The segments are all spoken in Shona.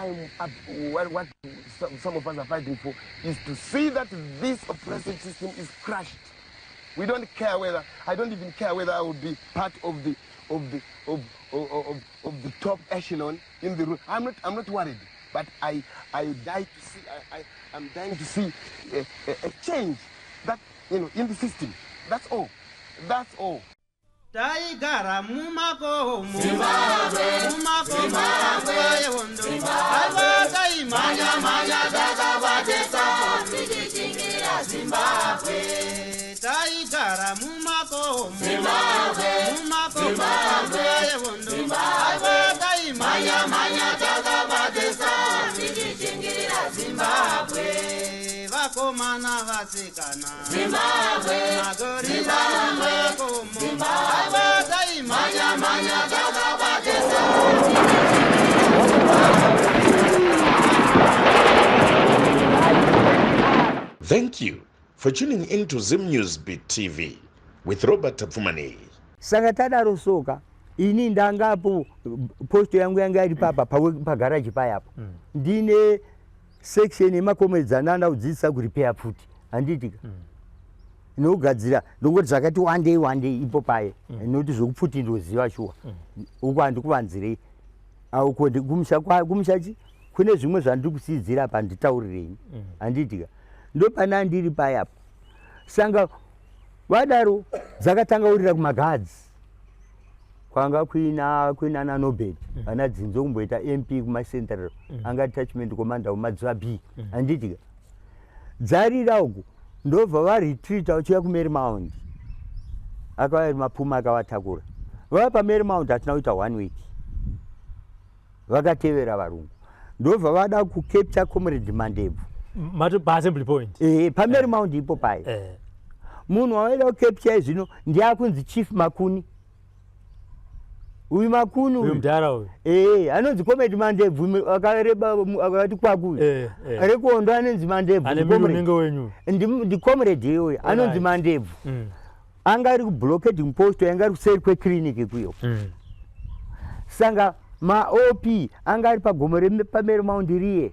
I'm up, what some of us are fighting for is to see that this oppressive system is crushed. We don't care whether, I don't even care whether I will be part of the of the of of, of, of the top echelon in the room. I'm not worried, but I die to see I'm dying to see a change that in the system. That's all. That's all. Taigara mumakomo, mumakomo nguva yehondo. Aiwa, taimhanya-mhanya takabatesa tichichingira Zimbabwe. Taigara mumakomo, mumakomo nguva yehondo. Aiwa, taimhanya-mhanya takabatesa tichichingira Zimbabwe. Vakomana, vasikana, Zimbabwe, magorila mumakomo. Aiwa, taimhanya-mhanya takabatesa. Thank you for tuning in to Zim News Beat TV with Robert Tafumani. Saka tadaro soka, ini ndangapo, posto yangu yanga iri papa pagaraji payapo. Ndine section yemakomedzi andanda kudzidzisa kurepair pfuti, handitika? Inogadzira, ndongoti zvakati wandei wandei ipo paye. Nokuti zvokupfuti ndoziva shuwa. Uko handikuvanzirei, uko kumusha, kumusha chi kune zvimwe zvandiri kusiyidzira apa, handitaurirei, handitika? Ndopana ndiri payapo. Sanga vadaro dzakatanga kurira kumagadzi kwanga kuina kuinana Nobert. Vana dzinzo kumboita MP kumaCentral. Anga detachment commander kuMadziva B, handitika? Dzarira uku, ndobva varetreata vachiuya kuMary Mount. Akauya ari mapuma akavatakura. Vava paMary Mount, hatina kuita one week, vakatevera varungu, ndobva vada kucapture Comrade Mandebvu. Mato paassembly point? Ehe, paMary Mount ipo paye. Munhu wawaida kucapture zvino ndiakunzi Chief Makuni. Uyu Makuni uyu uyu mudhara uyu. Ee, anonzi Comrade Mandebvu, akareba, akati kwaku uyu. Rekuondo anonzi Mandebvu. Ane Ndicomrade. miri unenge wenyu. Ndicomrade iyoyo anonzi Mandebvu. Anga ari kublockading post yanga ari kuseri kweclinic kuyo. Sanga maOP anga ari pagomo repaMary Mount riye.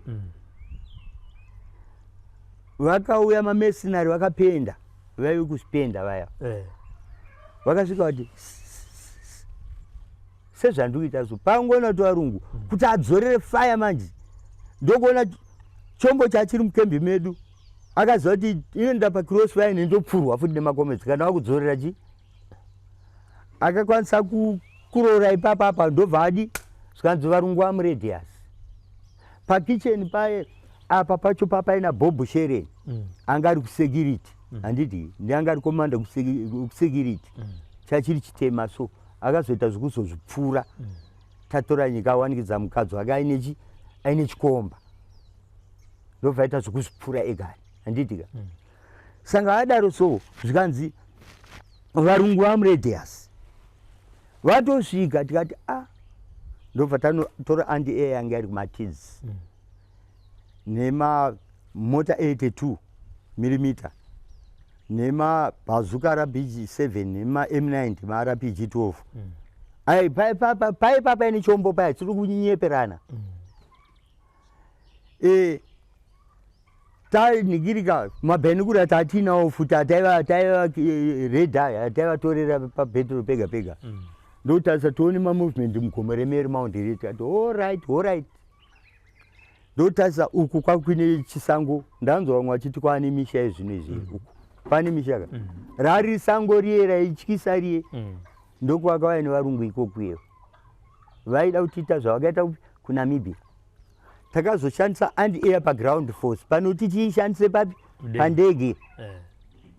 Vakauya mamercenary, vakapenda, vaive kuspenda vaya. Vakasvika vati sezvandikuita so, pangoona kuti varungu kuti adzorere fire manje, ndokuona chombo chachiri mukembi medu. Akaziva kuti inoenda pacross fire, nendopfurwa futi nemakomedzi kana vakudzorera chi. Akakwanisa kuroora ipapa apa, ndobva adi zvikanzi varungu vamuradius pakicheni paye apa pacho papaina Bob Sheren. Anga ari kusecurity, handiti? Ndianga ari commander kusecurity. Chachiri chitema, so akazoita zvekuzozvipfura. Tatora nyika, awanikidza mukadzi wake aine chi, aine chikomba, ndobva aita zvekuzvipfura egani, handitika? Saka adaro so, zvikanzi varungu vamuradius vatosvika. Tikati a ndobva tanotora anti air yange ari kumatids nemamota 82 millimeter, nemabhazuka RPG 7, nema-M90, maRPG 12. Ai pai paine chombo paya, tiri kunyeperana. Taningirika mabhenikura tatinawo futi, ataiva taiva radar ataivatorera pabhetro pega pega. Ndotarisa tione mamovement mugomo reMary Mount iri. Tikati allright, allright. Ndotarisa uku kwakuine chisango. Ndanzwa vamwe vachiti kwaane misha yezvino izvi. Uku pane misha ka. Rari sango riye raityisa riye. Ndokwakauya nevarungu ikokuyewo, vaida kutiita zvavakaita kuNamibia. Takazoshandisa anti air paground force panoti tiishandise papi? Mudenga. Pandege.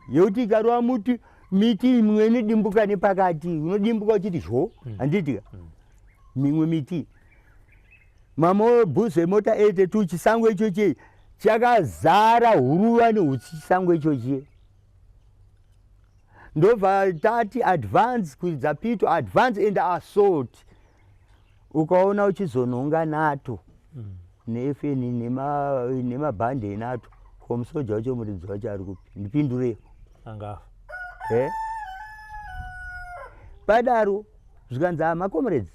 Yekuti ikarova muti, miti imwe inodimbuka nepakati, unodimbuka uchiti zvo, handitika? Mimwe miti, mamobhuzo emota 82, chisango ichochi chakazara huruva neutsi, chisango ichochi. Ndobva tati advance, kuidza pito, advance and assault. Ukaona uchizonhonga NATO neFN nemabhande eNATO, ko musoja wacho, muridzi wacho ari kupi? Ndipindureyo. Angafa. Padaro zvikanzi, "Ah, macomrades,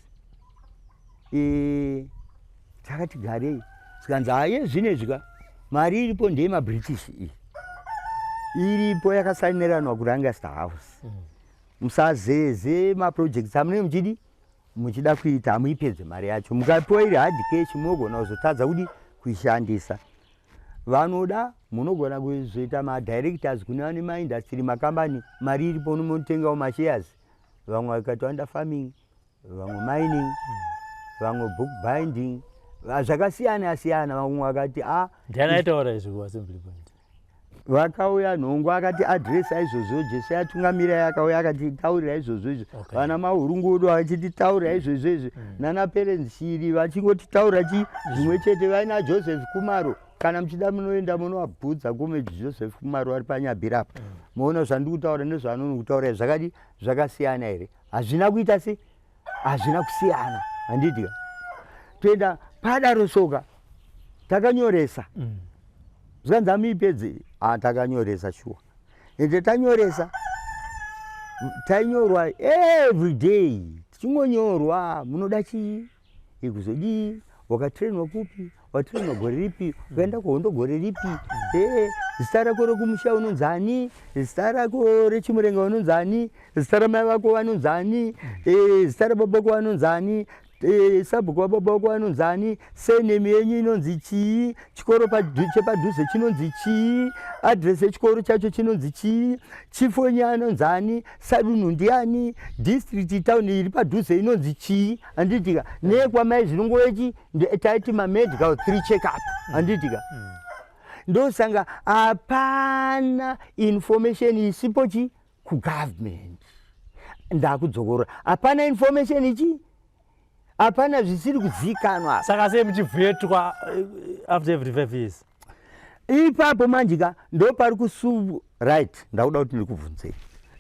Takati garei, zvikanzi haye zvinezvi ka mari iripo ndeyemaBritish iyi iripo yakasainiranwa kuLancaster House. Musazeze maprojects amunenge muchidi muchida kuita, hamuipedze mari yacho. Mukapiwa iri hard cash munogona kuzotadza kudi kuishandisa. Vanoda munogona kuzoita madirectors kune vane maindustry, makambani, mari iripo munotengawo mashares. Vamwe vakati vanoda farming, vamwe mining, vamwe book binding, zvakasiyana siyana. Vamwe vakati a Ndiani aitaura izvi kuAssembly Point? Vakauya nhongo akati adresa izvozvo. Jesu yatungamira akauya akati taurira izvozvo izvo. Vana Mahurungudo vachititaurira izvozvo izvo, nana Parents Shiri vachingotitaura chi zvimwe chete. Vaina Joseph Kumaro, kana muchida munoenda munovabvudza kume Joseph Kumaro ari paNyabhira apa, moona zvandiri kutaura nezvaanoni kutaura zvakadi zvakasiyana here? Hazvina kuita se hazvina kusiyana, handiti ka? Toenda padaro soka takanyoresa. Zvikanzi amuipedze. Ah, takanyoresa shuwa, ende tanyoresa tainyorwa every day, tichingonyorwa munoda chii, ikuzodii, wakatrainwa kupi, watrainwa gore ripi, ukaenda kuhondo gore ripi, ee zita rako rekumusha unonzi ani, zita rako rechimurenga unonzi ani, zita ramai vako vanonzi ani, zita rababa vako vanonzi ani, sabhuku vababa vako vanonzi ani, surname yenyu inonzi chii, chikoro chepadhuze chinonzi chii, adresi yechikoro chacho chinonzi chii, chief wenyu anonzi ani, sadunhu ndiani, district town iri padhuze inonzi chii, handitika? Nekwamai zvinongovechi taiti mamedical three check up, handitika? Ndosanga hapana information isipo chi kugovernment. Ndakudzokorora, hapana information ichi, hapana zvisiri kuzikanwa. Saka sei muchivhetwa after every 5 years? Ipapo manje ka ndo pari kusu right. Ndakuda kuti ndikubvunzei,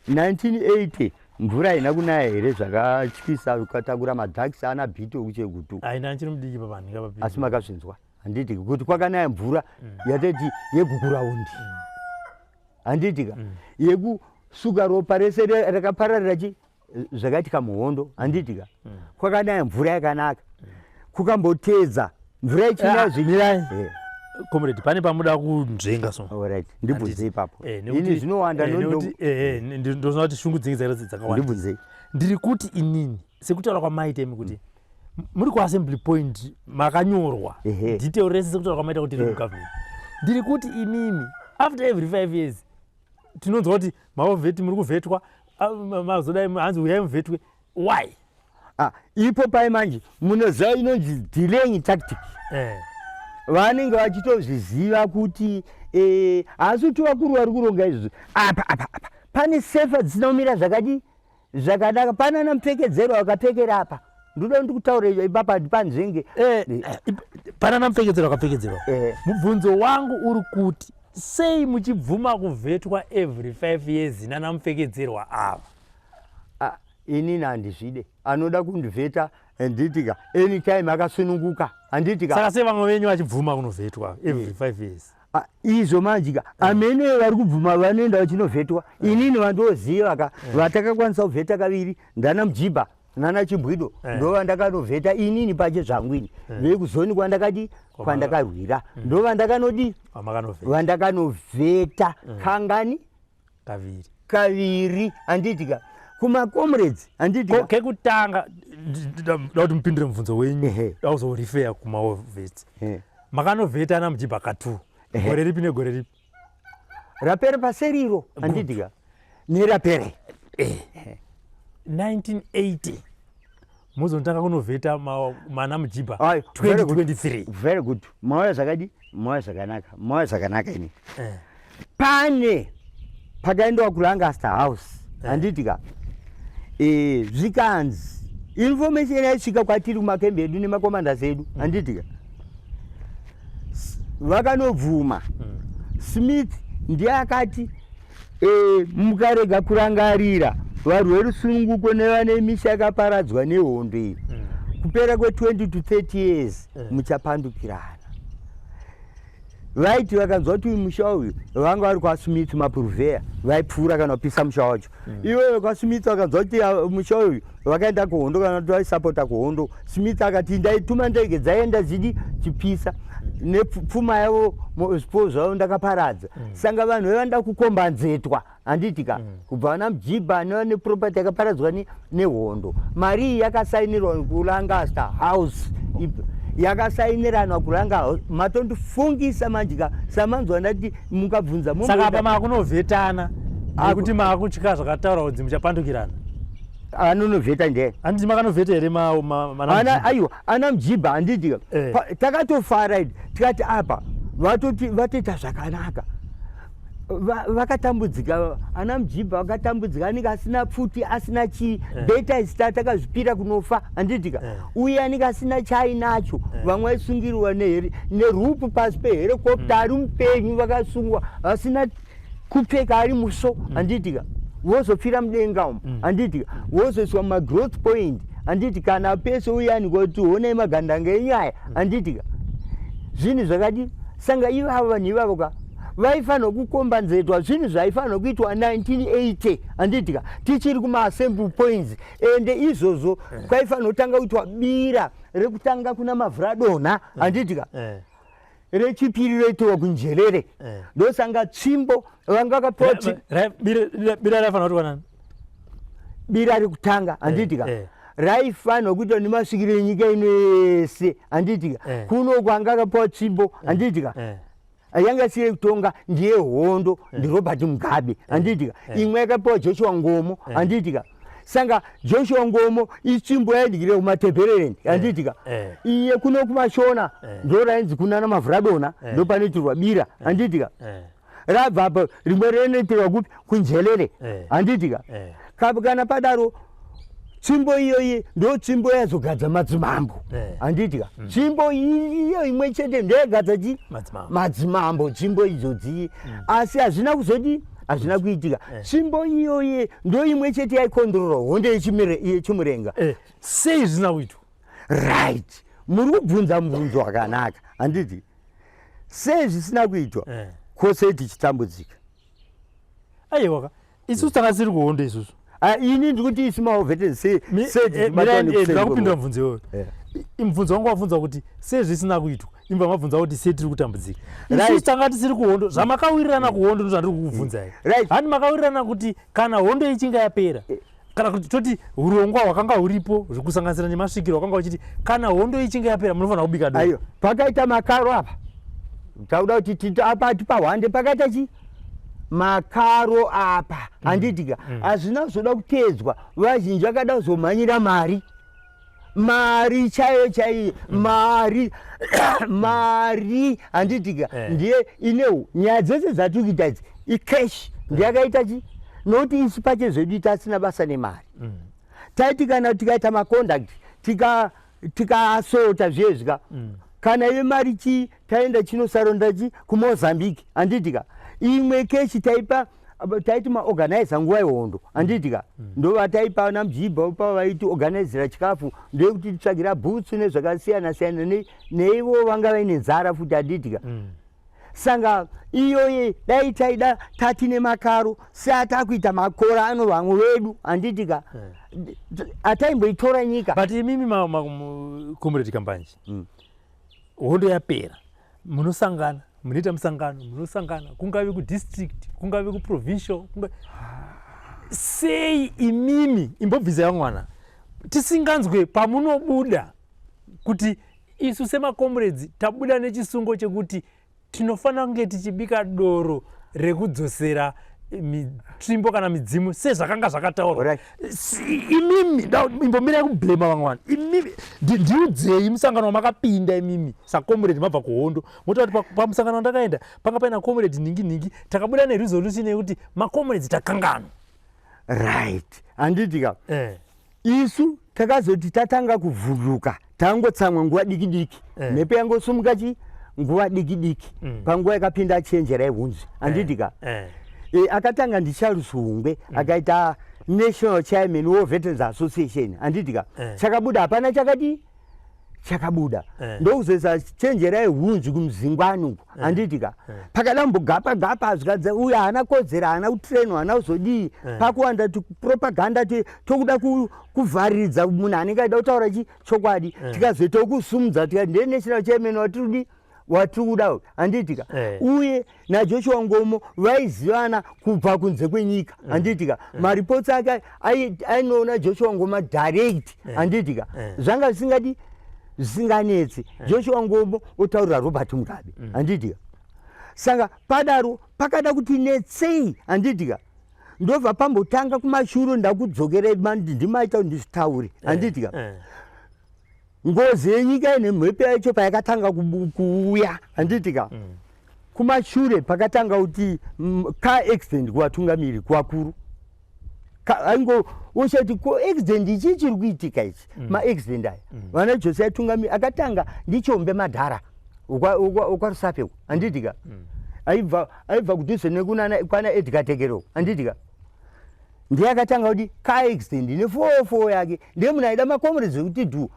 1980 mvura haina kunaya here zvakatyisa, ukatakura madhakisi ana Bhiti okuChegutu? Aina, nchiri mudiki pavanhu ngavapi. Asi makazvinzwa, handiti, kuti kwakanaya mvura yateti yeGukurahundi, handiti ka? Yekusuka ropa rese rakapararira chi zvakaitika muhondo, handiti ka? Kwakanaya mvura yakanaka, kukambotedza mvura ichinaya. Ah, mirai. Comrade, pane pamuda kunzvenga so. Alright, ndibvunzei ipapo. Ini zvinowanda. Ndoziva kuti shungu dzinenge dzaita dzakawanda. Ndibvunzei. Ndiri kuti inini, sekutaura kwamaita imi kuti muri kuAssembly Point makanyorwa detail rese sekutaura kwamaita kuti iri kugovernment, ndiri kuti imimi after every 5 years tinonzwa kuti mawar vet muri kuvhetwa, ah, mazodai hanzi uyai muvhetwe. Why? Ah, ipo pai manje munoziva inonzi delaying tactic. Vanenge vachitozviziva kuti haasi kuti vakuru vari kuronga izvozvo. Apa apa apa pane sefa dzisina kumira zvakadi zvakanaka, panana mupfekedzero akapfekera apa. Ndoda ndikutaura ipapa panzvenge. Panana mupfekedzero akapfekedzerwa. Mubvunzo wangu uri kuti sei muchibvuma kuvhetwa every 5 years nana mupfekedzerwa ava? Ah, inini handizvide. Anoda kundivheta, handitika, anytime akasununguka, handitika? Saka sei vamwe venyu vachibvuma kunovhetwa every 5 years? Ah, izvo manjika amene vari kubvuma vanoenda vachinovhetwa. Inini vandoziva ka vatakakwanisa kuvheta kaviri ndana Mujibha nana Chimbwido. Ndo vandakanovheta inini pache zvangu ini, vekuzoni kwandakadi kwandakarwira, ndo vandakanodi Vamakanovheta. Vandakanovheta kangani? Kaviri. Kaviri, handitika? Kumacomrades, handitika? Kekutanga da kuti mupindure mubvunzo wenyu, da kuzorifeya kumawar vets. Makanovheta ana Mujibha katu gore ripi negore ripi? Rapere paseriro, handitika, nerapere. 1980 muzonotanga kunovheta mana Mujibha Ayo, very good. 2023. Very good, mauya zvakadi, mauya zvakanaka, mauya zvakanaka. Ini pane pakaendiwa kuLancaster House, handitika? Zvikanzi information yaisvika kwatiri kumakembi edu nemacommanders edu, handitika? Vakanobvuma. Smith ndiye akati mukarega kurangarira varwi verusununguko nevane misha yakaparadzwa nehondo iyi, kupera kwe20 to 30 years muchapandukirana. Vaiti vakanzwa kuti uyu musha uyu vanga vari kwaSmith mapuruvheya vaipfuura kana kupisa musha wacho. Iwewe kwaSmith vakanzwa kuti musha uyu vakaenda kuhondo kana kuti vaisapota kuhondo. Smith akati ndaituma ndege dzaienda dzidi chipisa nepfuma yavo zvipo zvavo ndakaparadza. Saka vanhu vevanoda kukombanzetwa handiti ka kubva vana Mujibha nevane property yakaparadzwa nehondo. Mari iyi yakasainirwa kuLancaster House, yakasainiranwa kuLancaster House. Matondifungisa manje ka, samanzwa ndati mukabvunza Saka apa makunovhetana nekuti makutya zvakataura kuti muchapandukirana. Anonovheta ndiye Handiti makanovheta here ana aiwa, ana Mujibha handiti ka? Takatofara idi tikati apa vatoti vatoita zvakanaka. Vakatambudzika ana Mujibha, vakatambudzika, anenge asina pfuti, asina chii. Beta sta takazvipira kunofa handiti ka? Uye anenge asina chaainacho. Vamwe vaisungirwa nerupu pasi pehelicopter ari mupenyu, vakasungwa vasina kupfeka, ari muso handiti ka? Vozopfira mudenga umu handiti ka? Vozoiswa mumagrowth point handiti kana pese uyani kuti honai magandanga enyu aya handiti ka? Zvinhu zvakadi sanga ivavo vanhu ivavo ka vaifanirwa kukombanzetwa, zvinhu zvaifanirwa kuitwa 1980 handiti ka, tichiri kumaassembly points. Ende izvozvo kwaifanirwa kutanga kuitwa bira rekutanga kuna Mavhuradonha handiti ka? Rechipiri roitiwa kuNjerere. Ndosanga tsvimbo vanga vakapiwa Bira raifanira kuti wanani? Bira rekutanga handiti ka raifanirwa kuitwa nemasvikiro enyika ino yese handiti ka? Kuno kwanga akapiwa tsvimbo handiti ka? Yanga isiri yekutonga, ndiye hondo, ndiRobert Mugabe handiti ka? Imwe yakapiwa Joshua Ngomo handiti ka? Sanga Joshua Ngomo itsvimbo yaidyira kumatebherereni handiti ka? Iye kuno kumashona ndo rainzi kunana Mavhuradonha ndo panoitirwa bira handiti ka? Rabva apa rimwe rinoitirwa kupi? KuNjelele handiti ka? Kana padaro tsvimbo iyoyi ndo tsvimbo yazogadza madzimambo handiti ka? Tsvimbo iyo imwe chete ndoyagadza chi madzimambo, tsvimbo idzodzi. Asi hazvina kuzodi, hazvina kuitika. Tsvimbo iyoyi ndo imwe chete yaikondorora hondo yechimurenga. Sei zvisina kuitwa? Right, muri kubvunza mubvunzo wakanaka handiti? Sei zvisina kuitwa? Kwose tichitambudzika. Aiwaka, isusu tanga tiri kuhondo isusu. Ah, ini ndikuti isu maovete sei sei tichibatwa nekuseri Ndakupindura kwemoto? Mubvunzo iwoyo. Mubvunzo wangu wabvunza kuti sei zvisina kuitwa, imba mabvunza kuti sei tiri kutambudzika. Isusu tanga tisiri kuhondo. Zvamakawirirana kuhondo ndozvandiri kukubvunzai. Handi makawirirana kuti kana hondo ichinge yapera, kana kuti toti urongwa hwakanga huripo zvekusanganisira nemasvikiro hwakanga uchiti kana hondo ichinge yapera munofanira kubika doro? Aiwa, pakaita makaro apa, tauda kuti titi apa tipahwande, pakaita chi makaro apa handiti ka? Hazvina kuzoda kuteedzwa. Vazhinji vakada kuzomhanyira mari, mari chaiyo chaiyo, mari, mari handiti ka? Ndiye ine nyaya dzese dzatiri kuita idzi, icash ndiyakaita chi nokuti isu pache zvedu tasina basa nemari. Taiti kana tikaita maconduct, tikasota zviye zvika kana ive mari chi taenda chinosaronda chi kuMozambique handiti ka? Imwe cash taipa, taiti maorganizer nguva yehondo handiti ka? Ndo vataipa namujibha pa vaiti organizera chikafu, ndeyekuti titsvagira bhutsu nezvakasiyana siyana neivo vanga vaine nzara futi handiti ka? Sanga iyoyi dai taida tatine makaro seatakuita makora ano vamwe vedu handiti ka, ataimboitora nyika. But imimi comrade Kambanji, hondo yapera munosangana, munoita musangano, munosangana kungave kudistrict, kungave kuprovincial, sei imimi imbobvisai vamwana tisinganzwe pamunobuda kuti isu semacomrades tabuda nechisungo chekuti tinofanira kunge tichibika doro rekudzosera mitsvimbo kana midzimu sezvakanga zvakataurwa? Imimi imbomirai kublema vamwe vanhu. Imimi ndiudzei musangano wamakapinda imimi sacomrade mabva kuhondo, motaura kuti pamusangano wandakaenda panga paina comrade nhingi nhingi, takabuda neresolution yekuti macomrades takanganwa. Right, handiti ka? Isu takazoti tatanga kuvhunduka, tangotsamwa nguva diki diki, mhepo yangosumuka chi nguva diki diki, panguva yakapinda chenjera yehunzi handiti ka? Akatanga ndiCharles Hungwe, akaita national chairman war veterans association handiti ka? Chakabuda hapana chakati. Chakabuda ndokuzoisa chenjerai hunzvi kumuzingwani uku, handiti ka? Pakada mbogapa gapa, zvikadza uyu haana kodzera, haana kutrainwa, haana kuzodii. Pakuwanda propaganda, tokuda kuvhariridza munhu anenge aida kutaura chi chokwadi. Tikazoita kusumudza, tikati ndiye national chairman watirudi watiri kuda, handiti ka? Uye naJoshua Ngomo vaizivana kubva kunze kwenyika, handiti ka? Maripotsi ake ainoona Joshua Ngoma direct, handiti ka? Zvanga zvisingadi, zvisinganetsi. Joshua Ngomo otaurira Robert Mugabe, handiti ka? Saka padaro pakada kuti netsei, handiti ka? Ndobva pambotanga kumashure. Ndakudzokera, ndimaita kuti ndizvitaure, handiti ka? Ngozi yenyika ine mhepo yacho payakatanga kuuya, handiti ka? Kumashure pakatanga kuti car accident kuvatungamiri, kuvakuru. Aingo ushati ko accident ichi chiri kuitika ichi, maaccident aya vana Jose atungamiri akatanga ndichombe madhara ukwaRusape, handiti ka? Aibva kudhuze nekunana kwana Edgar Tekero, handiti ka? Ndiye akatanga kuti car accident ne44 yake. Ndiye munhu aida macomrades ekuti dhu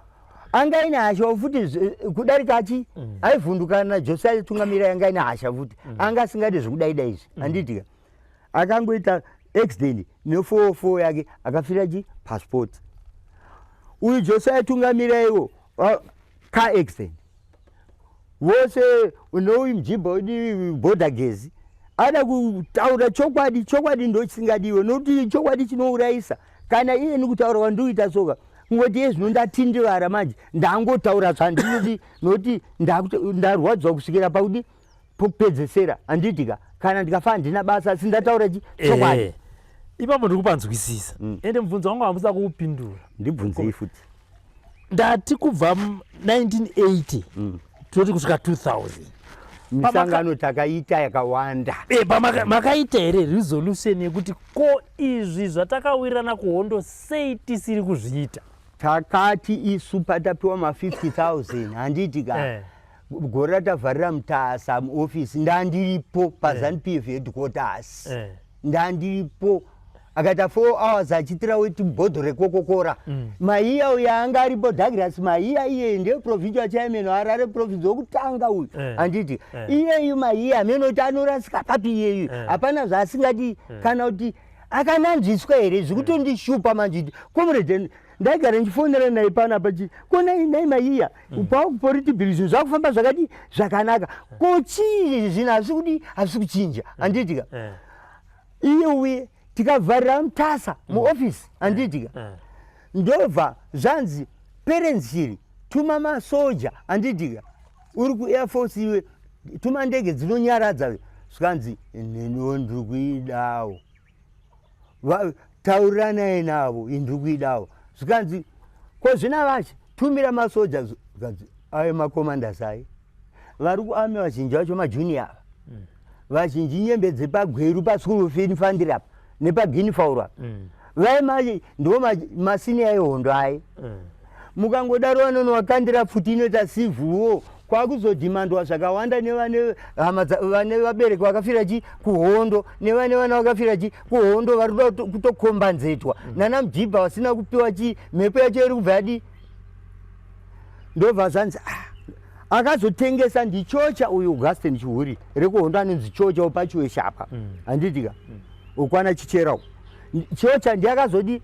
anga aine hasha futi kudarika achi aivhundukana naJose aitungamira. Anga aine hasha futi, anga asingadi zvekudaida izvi, handiti ka? Akangoita accident ne44 yake, akafira chi passport. Uyu Jose aitungamira iwo car accident vose nouyu mujibha wedu Border Gezi ada kutaura chokwadi. Chokwadi ndo chisingadiwe, nokuti chokwadi chinourayisa. Kana iyeni kutaura kwandikuita soka, kungoti iye zvino ndatindivara manje, ndangotaura zvandinodi, nokuti ndarwadziwa kusvikira pakuti pokupedzesera, handiti ka? Kana ndikafa handina basa, asi ndataura chi chokwadi. Ipapo ndiri kupanzwisisa. Ende mubvunzo wangu hamusa kuupindura. Ndibvunzei futi. Ndati kubva 1980 toti kusvika 2000. Misangano takaita yakawanda. Makaita here resolution yekuti ko izvi zvatakawirirana kuhondo sei tisiri kuzviita? Takati isu patapiwa ma50 000, handiti ka? Gore ratavharira Mutasa muofisi, ndandiripo paZANU PF headquarters. Ndandiripo, akaita 4 hours achitira weti bhodho rekokokora. Maiya uyo anga aripo, Douglas Maiya, iye ndiye provincial chairman waHarare Province wokutanga uyu, handiti? Iyeyu Maiya amenoti anorasika papi iyeyu? Hapana zvaasingadi. Kana kuti akananzviswa here zvikutondishupa manje kuti comrade ndaigara ndichifonera naye panapa chi ko nai nai Maiya, pakupolitburo zvinhu zvakufamba zvakadi zvakanaka, ko chii zvinhu hazvisi kudi, hazvisi kuchinja, handiti ka? Iye uye tikavharira Mutasa muofisi, handiti ka? Ndobva zvanzi Perrance Shiri, tuma masoja, handiti ka? Uri kuair force iwe, tuma ndege dzinonyaradza. Zvikanzi neniwo ndiri kuidawo. Tauriranai navo, indiri kuidawo. Zvikanzi ko zvina vachi tumira masoja. Zvikanzi ayo macommanders ai vari kuarmy, vazhinji vacho majunior ava, vazhinji nyembe dzepagweru paschool fandiri apa nepaGuinea Fowl apa. Vai machi ndo masenior ehondo ai. Mukangodaro vanonowakandira pfuti inoita civil war, kwakuzodhimandwa zvakawanda nevane hama vane vabereki vakafira chi kuhondo, nevane vana vakafira chi kuhondo, vari kuda kutokombanzetwa nana mujibha vasina kupiwa chi mhepo yacho iri kubva yadi. Ndobva zvanzi ah, akazotengesa ndichocha uyu Augustin Chihuri rekuhondo, anonzi Chocha wepaChiweshapa, handiti ka? Ukwana Chichera uku. Chocha ndiye akazodi,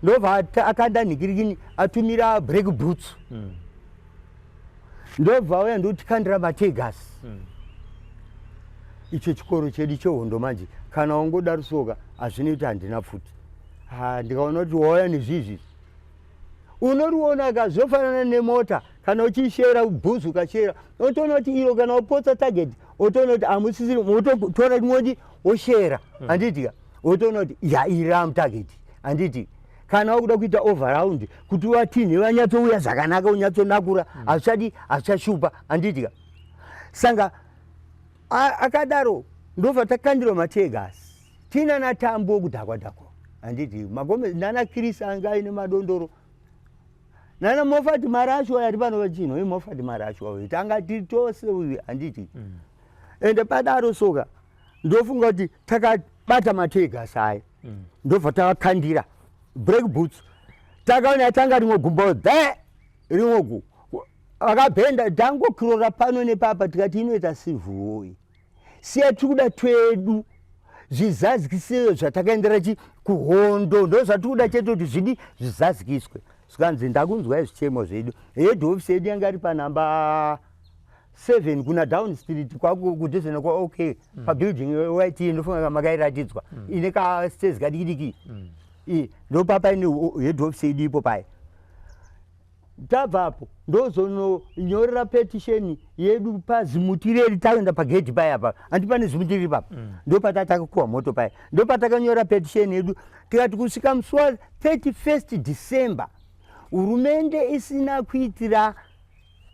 ndobva akanda nhikirikini atumira break boots. Ndobva auya ndotikandira mateargas. Icho chikoro chedu chehondo manje, kana wangodarusoka hazvinoita, handina pfuti. Ha, ndikaona kuti wauya nezvizvi, unoriona ka, zvofanana nemota, kana uchishera bhuzu, ukashera otoona kuti iro kana wapotsa target, otoona kuti hamusisiri, wototora rimwe woshera, handiti ka? Wotoona kuti ya iri ramutarget, handiti? Kana wakuda kuita overround kuti vatinhe vanyatsouya zvakanaka, unyatsonakura, hazvichadi, hazvichashupa, handiti ka? Saka akadaro ndobva takandirwa mateargas, tina naTambo wokudhakwa dhakwa, handiti? Magome nana Chris anga aine madondoro, nana Mofati Marashu ari pano pachino, imofati Marashu uyu, tanga tiri tose uyu, handiti? Ende padaro soka ndofunga kuti takabata mateargas aya, ndobva tavakandira break boots. Takaona tanga rimwe gumbo the rimwe gu Akabhenda tangokirora pano nepapa tikati inoita civil war iyi. Siya tiri kuda twedu zvizadzikiswe zvatakaendera chi kuhondo ndo zvatiri kuda chete kuti zvidi zvizadzikiswe. Zvikanzi ndakunzwai zvichemo zvedu. Head office yedu yanga iri panhamba 7 kuna Down Street kwakudhuze nekwa OK pabuilding white ndofunga makairatidzwa ine ka stairs kadikidiki. Ndopapa ine head office yedu ipo paya. Tabvapo ndozononyorera petition yedu pazimuti reri taenda pagedhi paya apa handi pane zimuti riri papa ndopatakakuwa moto paya ndopatakanyora petition yedu tikati kusvika musi wa 31 December hurumende isina kuitira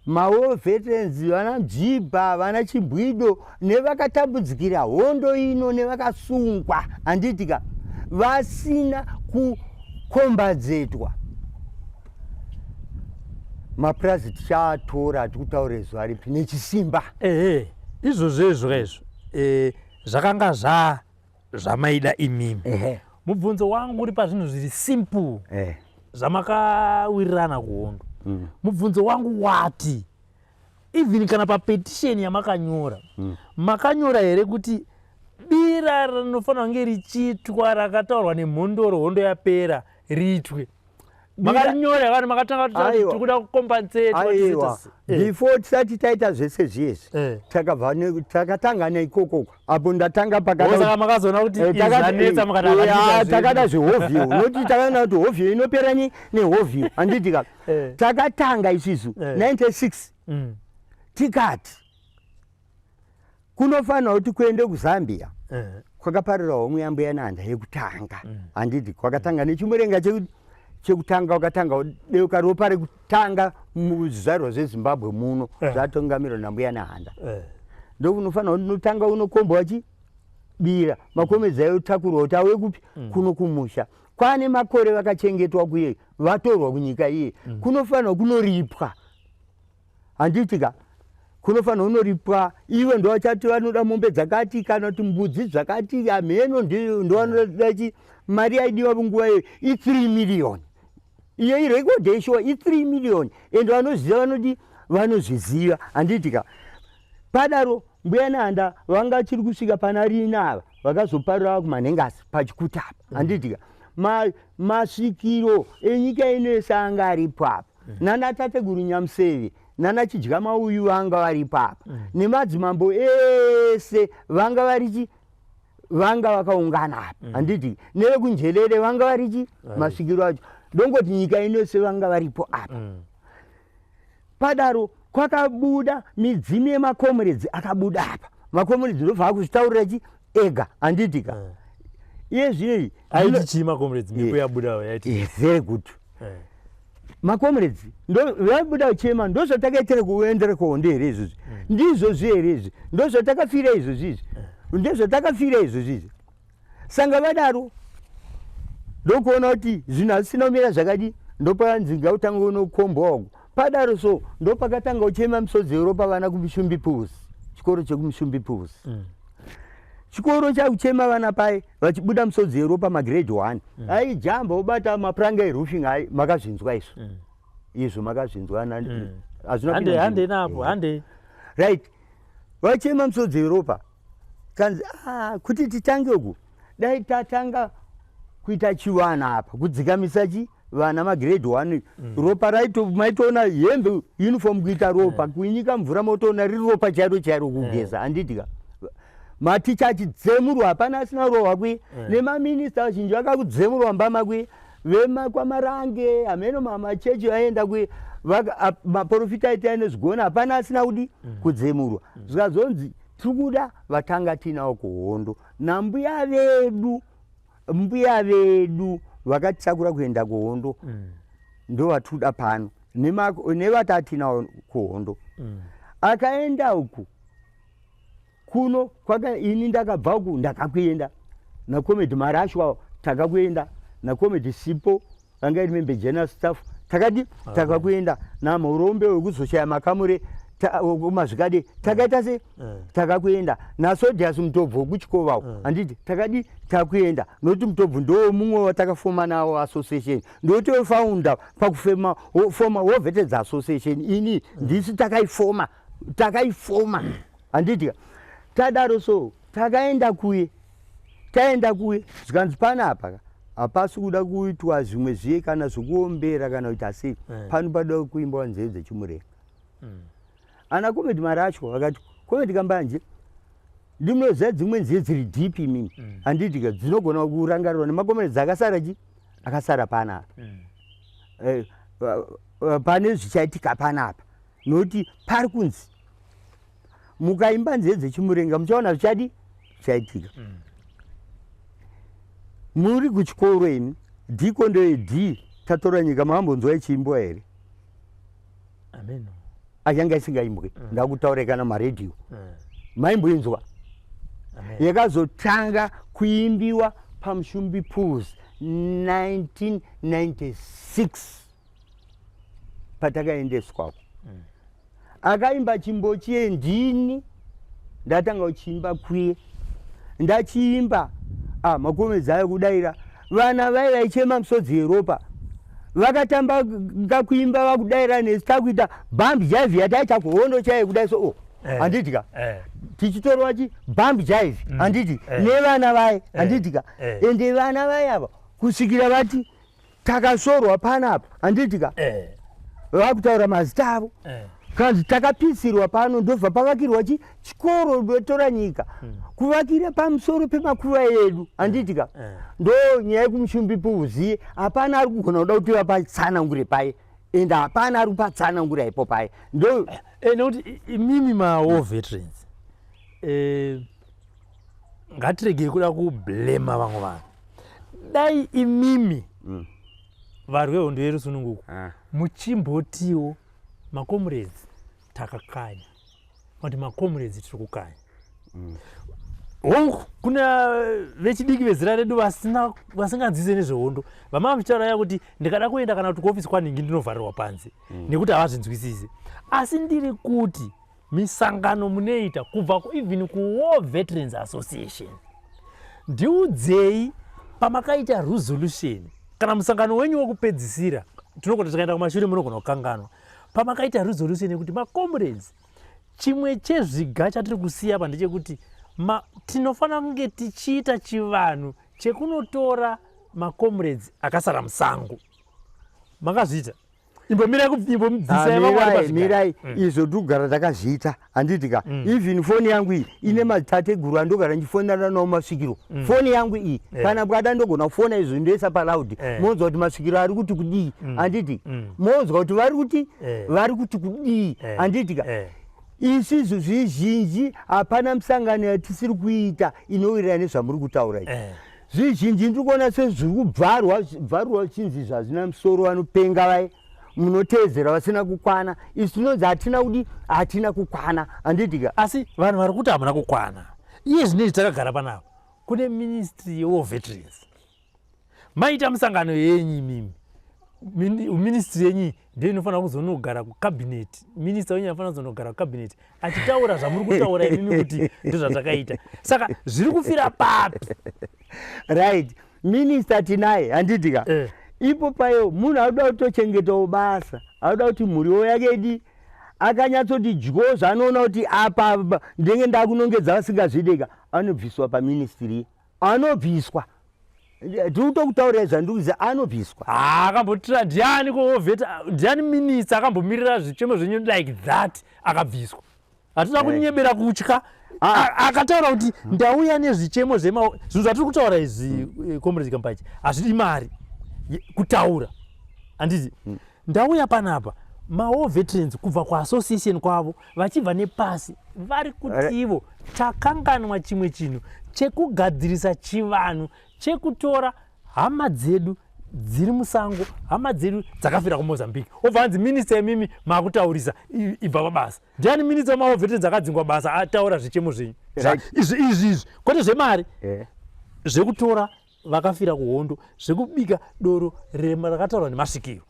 mawar veterans vana Jibha vana Chimbwido nevakatambudzikira hondo ino nevakasungwa handiti ka vasina kukombadzetwa mapurazi tichatora hatikutaure zuva ripi nechisimba. Ehe izvozvo izvo kaizvo zvakanga zva zvamaida imimi. Ehe. Mubvunzo wangu uri pazvinhu zviri simple zvamakawirirana kuhondo. Mubvunzo wangu wati even kana papetition yamakanyora makanyora here kuti bira rinofanira kunge richiitwa rakataurwa nemhondoro hondo yapera riitwe? Makanyora vanhu makatanga kuti Aiwa. tiri kuda kucompensate. Aiwa, before tisati taita zvese zviyezvi takatanga neikoko apo ndatanga pakada Saka makazoona kuti izvanetsa mukati akatiita zvedu. Takada zvehovhiyo noti takaona kuti hovhiyo inopera nehovhiyo handiti ka? Takatanga isusu 96 tikati kunofanira kuti kuende kuZambia kwakaparira homwe yambuya Nanda yekutanga handiti kwakatanga nechimurenga chekutanga wakatanga deuka ropa rekutanga muzvizvarwa zveZimbabwe muno zvatungamirwa nambuya Nehanda. Ndokunofanira kuti unotanga unokombwa chibira makomedzi ayo takurwa kuti auye kupi kuno kumusha kwane makore vakachengetwa kuye vatorwa kunyika iye kunofanirwa kunoripwa handiti ka? Kunofanirwa kunoripwa iwe ndovachati vanoda mombe dzakati kana kuti mbudzi dzakati hameno ndovanoda chi mari yaidiwa nguva iyo i3 million iyo irekodhi yeshuwa i3 million ende vanoziva vanodi vanozviziva handiti ka? Padaro mbuya Nehanda vanga chiri kusvika pana rina ava vakazoparira kumanhengasi pachikuta apa handiti ka? Masvikiro enyika ino yese anga aripo apa nana tateguru Nyamuseve nana Chidyamauyu vanga varipo apa nemadzimambo ese vanga varichi vanga vakaungana apa handiti nevekunjelele vanga varichi masvikiro acho ndongoti nyika ino yese vanga varipo apa. Padaro kwakabuda midzimu yemakomuredzi akabuda apa makomuredzi ndobva akuzvitaurira chi ega handiti ka? Iye zvino aiti chii makomuredzi mhepo yabuda yaiti? Very good. Makomuredzi ndo vabuda chema ndozvatakaitira kuendera kuhondo here izvozvi ndizvozvi here izvi ndozvatakafira izvozvi izvi ndozvatakafira izvozvi izvi sanga vadaro ndokuona kuti zvinhu hazvisina kumira zvakadi ndopanzi ngautanga unokombwa uko padaro so ndopakatanga kuchema misodzi yeropa vana kuMushumbi Pools chikoro chekuMushumbi Pools chikoro chakuchema vana pai vachibuda misodzi yeropa magrade 1 aijamba obata mapuranga eroofing ai makazvinzwa izvo izvo makazvinzwa hazvina Hande kupinda hande nzvimbo. napo hande. Right vachema misodzi yeropa kanzi kuti titange uku dai tatanga kuita chivana apa kudzikamisa chi vana magrade 1 ropa raito maitoona hembe uniform kuita ropa kuinyika mvura motoona riri ropa chairo chairo kugeza handiti ka? Maticha achidzemurwa hapana asina rohwa kwi nemaminista vazhinji vakakudzemurwa mbama kwi vemakwamarange hameno mamachechi vaenda kwi maprofita aiti ainozvigona hapana asina kudi kudzemurwa zvikazonzi tiri kuda vatanga tinawo kuhondo nambuya vedu mbuya vedu vakatisakura kuenda kuhondo ndovatuda pano nevatatinawo kuhondo akaenda uku kuno kwaka ini ndakabva uku ndakakuenda nacomrade Marashwa takakuenda nacomrade Sipo vanga iri member general staff takadi takakuenda namurombe wekuzoshaya makamure. Mazvikadi takaita se takakuenda nasodias mutobvu wekuchikovawo, handiti? Takadi takuenda nokuti mutobvu ndo mumwe watakafoma nawo association, ndotofaunda pakufema foma War Veterans Association. Ini ndisi takaifoma, takaifoma, handiti? Tadaro so takaenda kuye, taenda kuye zvikanzi panapa hapasi kuda kuitwa zvimwe zviye kana zvekuombera kana kuita sei. Pano pada kuimbawa nzeyo dzechimurenga. Ana Comrade Maracho vakati, "Comrade Kambanje, ndinoziva dzimwe nziyo dziri deep imimi, handiti ka, dzinogona kurangarirwa nemakomedi akasara chi akasara panapa. Pane zvichaitika panapa nokuti pari kunzi mukaimba nziyo dzechimurenga muchaona zvichadi zvichaitika. Muri kuchikoro imi, dhikondo yedhi tatora nyika makambonzwa ichiimbwa here?" Amen. Ayanga isingaimbwi. Ndakutaura kana maredhiyo maimboinzwa? Yakazotanga kuimbiwa paMushumbi Pools 1996 patakaendeswako. Akaimba chimbo chiye ndini ndatanga kuchiimba kuye, ndachiimba, ah, makomedzi ayo kudaira, vana vai vaichema misodzi yeropa vakatamba ngakuimba vakudaira nesu takuita bhambi jive yataita kuhondo chaiyo kudai so, oh, handiti ka? Tichitorwa chi bhambi jive, handiti? Nevana vaye, handiti ka? Ende vana vaye ava kusvikira vati takasorwa panapa, handiti ka? Vakutaura mazita avo. Kanzi takapisirwa pano, ndobva pavakirwa chi chikoro ndotora nyika kuvakira pamusoro pemakuva edu, handiti ka? Ndo nyaya yekuMushumbi Pools. Hapana ari kugona kuda kuti vapatsanangure paye, ende hapana ari kupatsanangura ipo paye ndo Nekuti imimi mawar veterans, ngatiregei kuda kublema vamwe vanhu. Dai imimi varwi vehondo yerusununguko muchimbotiwo macomrades takakanya, kuti macomrades tiri kukanya. Hongu, kuna vechidiki vezera redu vasina vasinganzwise nezvehondo, vamava muchitaura kuti ndikada kuenda kana kuti kuofisi kwanhingi ndinovharirwa panze nekuti havazvinzwisisi. Asi ndiri kuti misangano munoita kubva even kuWar Veterans Association, ndiudzei pamakaita resolution kana musangano wenyu wekupedzisira. Tinogona tikaenda kumashure munogona kukanganwa pamakaita resolution yekuti macomrades, chimwe chezviga chatiri kusiya pa ndechekuti tinofanira kunge tichiita chivanhu chekunotora macomrades akasara musango. Makazviita? Imbomirai, imbobvisai vamwe vari Mirai, pazvigaro. Mirai. Izvo togara takazviita, handiti ka? Even foni yangu iyi ine matateguru andogara ndichifonana nawo masvikiro. Foni yangu iyi, kana bwada ndogona kufona izvo, ndoisa paloud, monzwa kuti masvikiro ari kuti kudii, handiti? Monzwa kuti vari kuti vari kuti kudii, handiti ka? Isisu zvizhinji hapana misangano yatisiri kuita inowirirana nezvamuri kutaura izvi. Zvizhinji ndiri kuona sezviri kubvarwa bvarurwa zvichinzi zvazvina musoro, vanopenga vai munoteedzera vasina kukwana. Isu tinonzi hatina kudi, hatina kukwana, handiti ka? Asi vanhu vari kuti hamuna kukwana, iye zvinezvi takagara panapa kune ministry yewar veterans. Maita musangano yenyu imimi, ministry yenyu ndiyo inofanira kuzonogara kucabinet, minista wenyu anofanira kuzonogara kucabinet achitaura zvamuri kutaura imimi kuti ndozvatakaita. Saka zviri kufira papi? Right, minista tinaye, handiti ka? Ipo payo munhu anoda kutochengetawo basa, anoda kuti mhuriwo yake idi akanyatsoti dyo zvaanoona kuti apa ndenge ndakunongedza vasingazvideka, anobviswa paministry, anobviswa. Ndiri kutokutaurirai zvandiri kuziva, anobviswa. Ha, akambotira ndiani kuoveta? Ndiani minista akambomirira zvichemo zvenyu like that akabviswa? Hatina kunyebera kutya. Akataura kuti ndauya nezvichemo zvema zvinhu zvatiri kutaura izvi, comrade Kambachi, hazvidi mari kutaura, handiti? Ndauya panapa, mawar veterans kubva kuassociation kwavo vachibva nepasi vari kuti ivo takanganwa chimwe chinhu chekugadzirisa chivanhu chekutora hama dzedu dziri musango, hama dzedu dzakafira kuMozambique. Obva hanzi minista imimi makutaurisa, ibva pabasa. Ndiani minista wemawar veterans akadzingwa basa ataura zvichemo zvenyu? Izvi izvi izvi, kwete zvemari, zvekutora vakafira kuhondo, zvekubika doro rema rakataurwa nemasvikiro.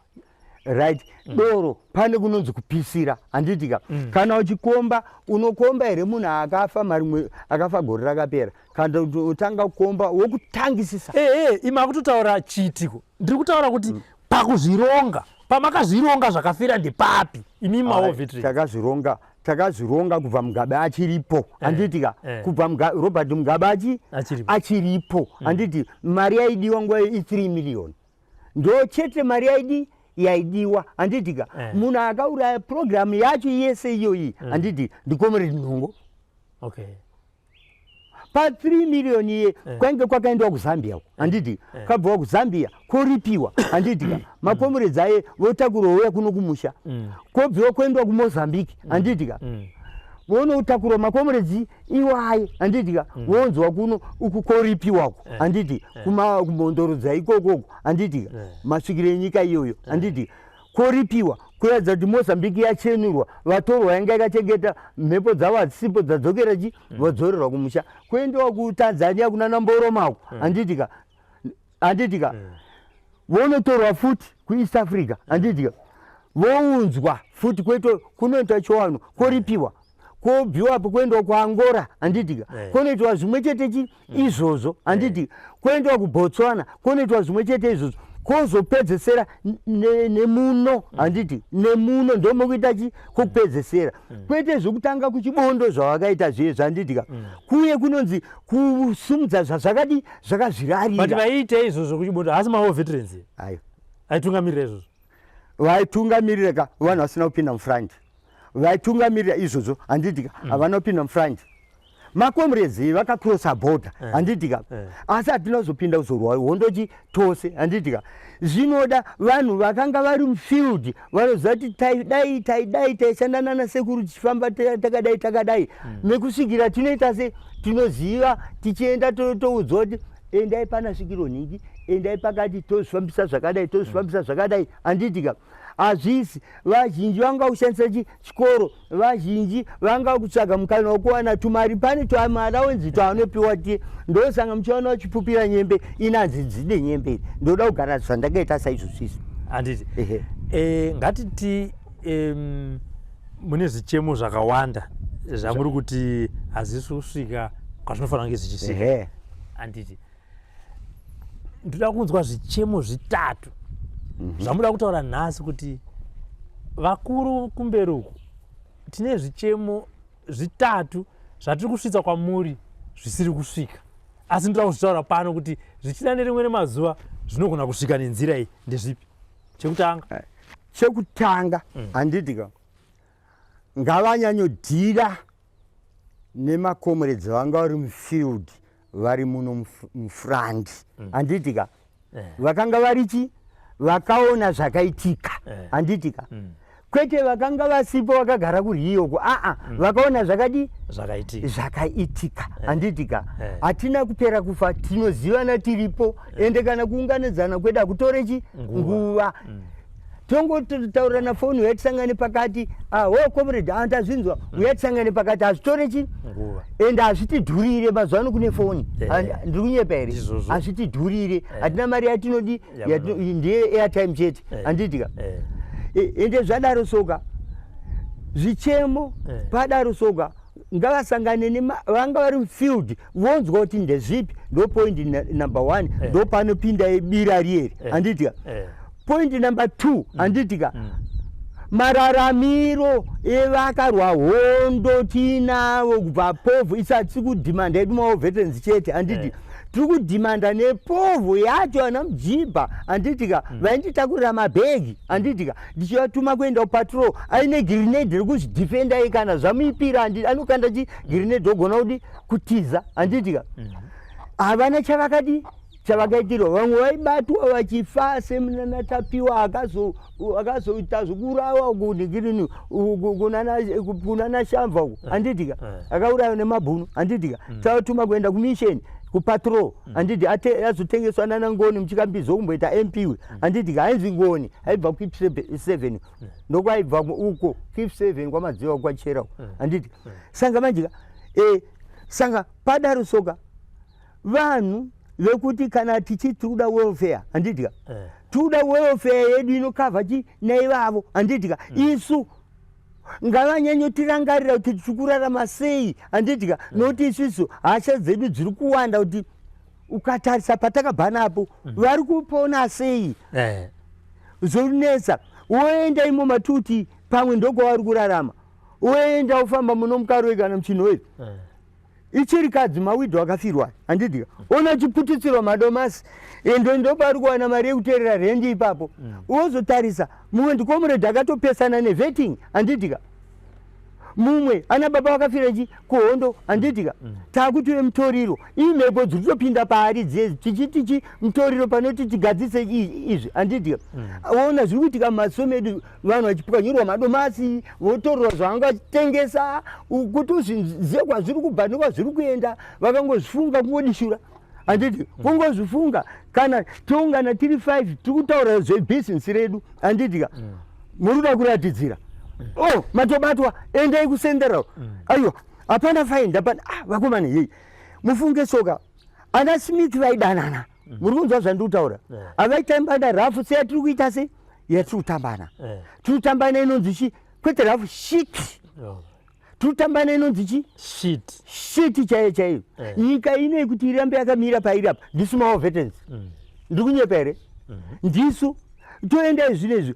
Right, doro pane kunonzi kupisira, handitika? Kana uchikomba, unokomba here munhu akafa marimwe, akafa gore rakapera, kana kuti utanga kukomba wokutangisisa? Ee, imi akutotaura chiitiko. Ndiri kutaura kuti pakuzvironga, pamakazvironga zvakafira ndepapi, imi mawar veterans? Takazvironga kubva Mugabe achiripo, handitika? Kubva Robert Mugabe Achiripo. Achiripo, handiti? Mari yaidiwa nguva iyo i3 million, ndo chete mari yaidiwa, handitika? Munhu akauraya programu yacho yese iyoyi, handiti, ndicomrade Nhongo. Pa3 million iye kwainge kwakaendwa kuZambia uko, handiti? Kabvawa kuZambia koripiwa, handitika? Macomrades aye votakurwa uya kuno kumusha, kobviwa kuendwa kuMozambique, handitika? Vonotakurwa macomrades iwaye, handitika? Vonzwa kuno uku koripiwako, handiti? Kumhondoro dzaikokoko, handitika? Masvikiro enyika iyoyo, handiti? Koripiwa kuratidza kuti Mozambique yachenurwa, vatorwa yanga yakachengeta mhepo dzavo hadzisipo, dzadzokera chi vodzorerwa kumusha. Kuendewa kuTanzania kunana Mboromako, handitika? Handitika? Vonotorwa futi kuEast Africa, handitika? Vounzwa futi kweto kunoitwa chiwano, koripiwa, kobviwapo kuendwa kuAngola, handitika? Kunoitwa zvimwe chete chi izvozvo, handiti? Kuendwa kuBotswana, kunoitwa zvimwe chete izvozvo, kozopedzesera nemuno, handiti? Nemuno ndomokuita chi kokupedzesera, kwete zvokutanga kuChibondo zvavakaita zviye, handitika? Kuye kunonzi kusumudza zvazvakadi But zvakazvirarira. Vaiita izvozvo kuChibondo haasi mawar veterans Ayo. Aitungamirira izvozvo? Vaitungamirira ka vanhu vasina kupinda mufront. Vaitungamirira izvozvo, handitika, havana kupinda mufront. Macomrades vakacrossa border, handitika? Asi hatina kuzopinda kuzorwa hondochi tose, handitika? Zvinoda vanhu vakanga vari mufield, vanoziva kuti taidai, taidai, taishanda nana sekuru, tichifamba takadai, takadai, nekusvikira tinoita se tinoziva, tichienda toudzwa kuti endai pana svikiro nhingi, endai pakati, tozvifambisa zvakadai, tozvifambisa zvakadai, handitika? Hazvisi vazhinji vanga kushandisa chikoro, vazhinji vanga kutsvaga mukana wekuwana tumari. Pane twamaallowance twaanopiwa tie, ndosanga muchiona uchipupira nyembe inanzi dzide nyembe. Ndoda kugara zvandakaita saizvozvo izvi. Handiti? Ehe. Ngatiti mune zvichemo zvakawanda zvamuri kuti hazvisi kusvika kwazvinofanira kunge zvichisvika, handiti? Ndoda kunzwa zvichemo zvitatu zvamuda kutaura nhasi kuti vakuru kumberi uku, tine zvichemo zvitatu zvatiri kusvitsa kwamuri zvisiri kusvika, asi ndoda kuzvitaura pano kuti zvichida nerimwe remazuva zvinogona kusvika nenzira iyi. Ndezvipi? Chekutanga. Chekutanga, handitika, ngavanyanyodhira nemacomrades vanga vari mufield, vari muno mufront, handitika? Vakanga varichi vakaona zvakaitika, handitika? Kwete vakanga vasipo vakagara kuRioko, aa, vakaona zvakadi zvakaitika. Zvakaitika, handitika? Hatina kupera kufa, tinozivana, tiripo. Ende kana kuunganidzana kwedu hakutore chi Nguva. Nguva. Tongotaurirana foni, uya tisangane pakati. Ah, wo comrade, ah, ndazvinzwa, uya tisangane pakati. Hazvitore chi Nguva. Ende hazvitidhurire, mazuva ano kune foni. Ndiri kunyepa here? Ndizvozvo. Hazvitidhurire, hatina mari yatinodi. Yamunoda. Ndiye airtime chete, handitika? Ende zvadaro soka, zvichemo padaro soka, ngavasangane vanga vari mufield, vonzwa kuti ndezvipi. Ndo point number one. Ndo panopinda bira rieri, handitika? Point number two, handitika, mararamiro evakarwa hondo tiinavo kubva povho isati kudhimanda yedu mawar veterans chete, handiti? Tiri kudhimanda nepovho yacho, ana mujibha, handitika? Vainditakurira mabhegi, handitika, ndichivatuma kuenda kupatrol aine grenade rekuzvidhifenda iye kana zvamuipira, handiti? Anokanda chi grenade, ogona kudi kutiza, handitika? Havana chavakadi chavakaitirwa. Vamwe vaibatwa vachifa, semunana Tapiwa akazoita zvekuurawa kunhikirini kunana Shamva uku, handitika? Akaurayiwa nemabhunu, handitika? Tavatuma kuenda kumission, kupatrol, handiti? Azotengeswa nana Ngoni muchikambizo kumboita MP we, handitika? Ainzi Ngoni, aibva kuKip 7, ndokwaibva uko Kip 7 kwaMadziwa kwachera uko, handiti? Sanga manjika sanga padaro soka, vanhu vekuti kana tichiti tiri kuda welfare, handitika? Tikuda welfare yedu inokavha chi naivavo, handitika? Isu ngavanyanyotirangarira kuti tiri kurarama sei, handitika? Nokuti isusu hasha dzedu dziri kuwanda, kuti ukatarisa patakabva napo, vari kupona sei? Zvonetsa. Woenda imo matuti, pamwe ndokwavari kurarama. Woenda ufamba muno muKaroi kana muChinhoyi, ichirikadzi, mawidow akafirwa, handitika? Ona chiputitsirwa madomasi, ende ndopari kuwana mari yekuteerera rendi ipapo. Wozotarisa mumwe ndicomrade akatopesana nevetting, handitika? Mumwe ana baba vakafira chi kuhondo, handitika? Taakuti mutoriro, imhepo dziri kutopinda paari dzezi, tichiti chi mutoriro panoti tigadzise izvi, handitika? Ona zviri kuitika mumaziso medu, vanhu vachipwanyirwa madomasi, votorwa zvavanga vachitengesa. Kuti uzvizive kwazviri kubva nekwazviri kuenda, vakangozvifunga kungodishura, handiti? Kungozvifunga. Kana toungana tiri 5, tiri kutaura zvebhizinesi redu, handitika? Muri kuda kuratidzira, oh, matobatwa, endai kuCentral. Aiwa, hapana fine, hapana. Ah, vakomana, yei mufunge soka, ana Smith vaidanana. Muri kunzwa zvandiri kutaura? Havaitambana rafu seyatiri kuita, se yatiri kutambana. Tiri kutambana inonzi chi, kwete rafu, shit. Tiri kutambana inonzi chi? Shit. Shit chaiyo chaiyo. Nyika inei kuti irambe yakamira pairi apa, ndisu mawar veterans. Ndiri kunyepa here? Ndisu toendai zvinezvi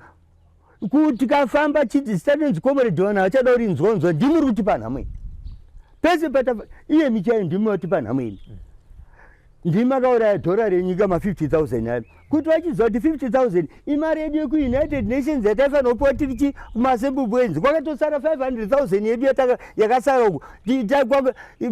kuti tikafamba zita rinonzi comrade, vanhu havachada kuti nzwonzwa. Ndimuri kutipa nhamo iyi pese patafa. Iye michaiyo, ndimi watipa nhamo ini. Ndimi akauraya dhora renyika, ma50 000 ayo, kuti vachiziva kuti 50 000 imari yedu yekuUnited Nations yataifanira kupiwa tiri chi kumaAssembly Points. Kwakatosara 500 000 yedu yakasara uku.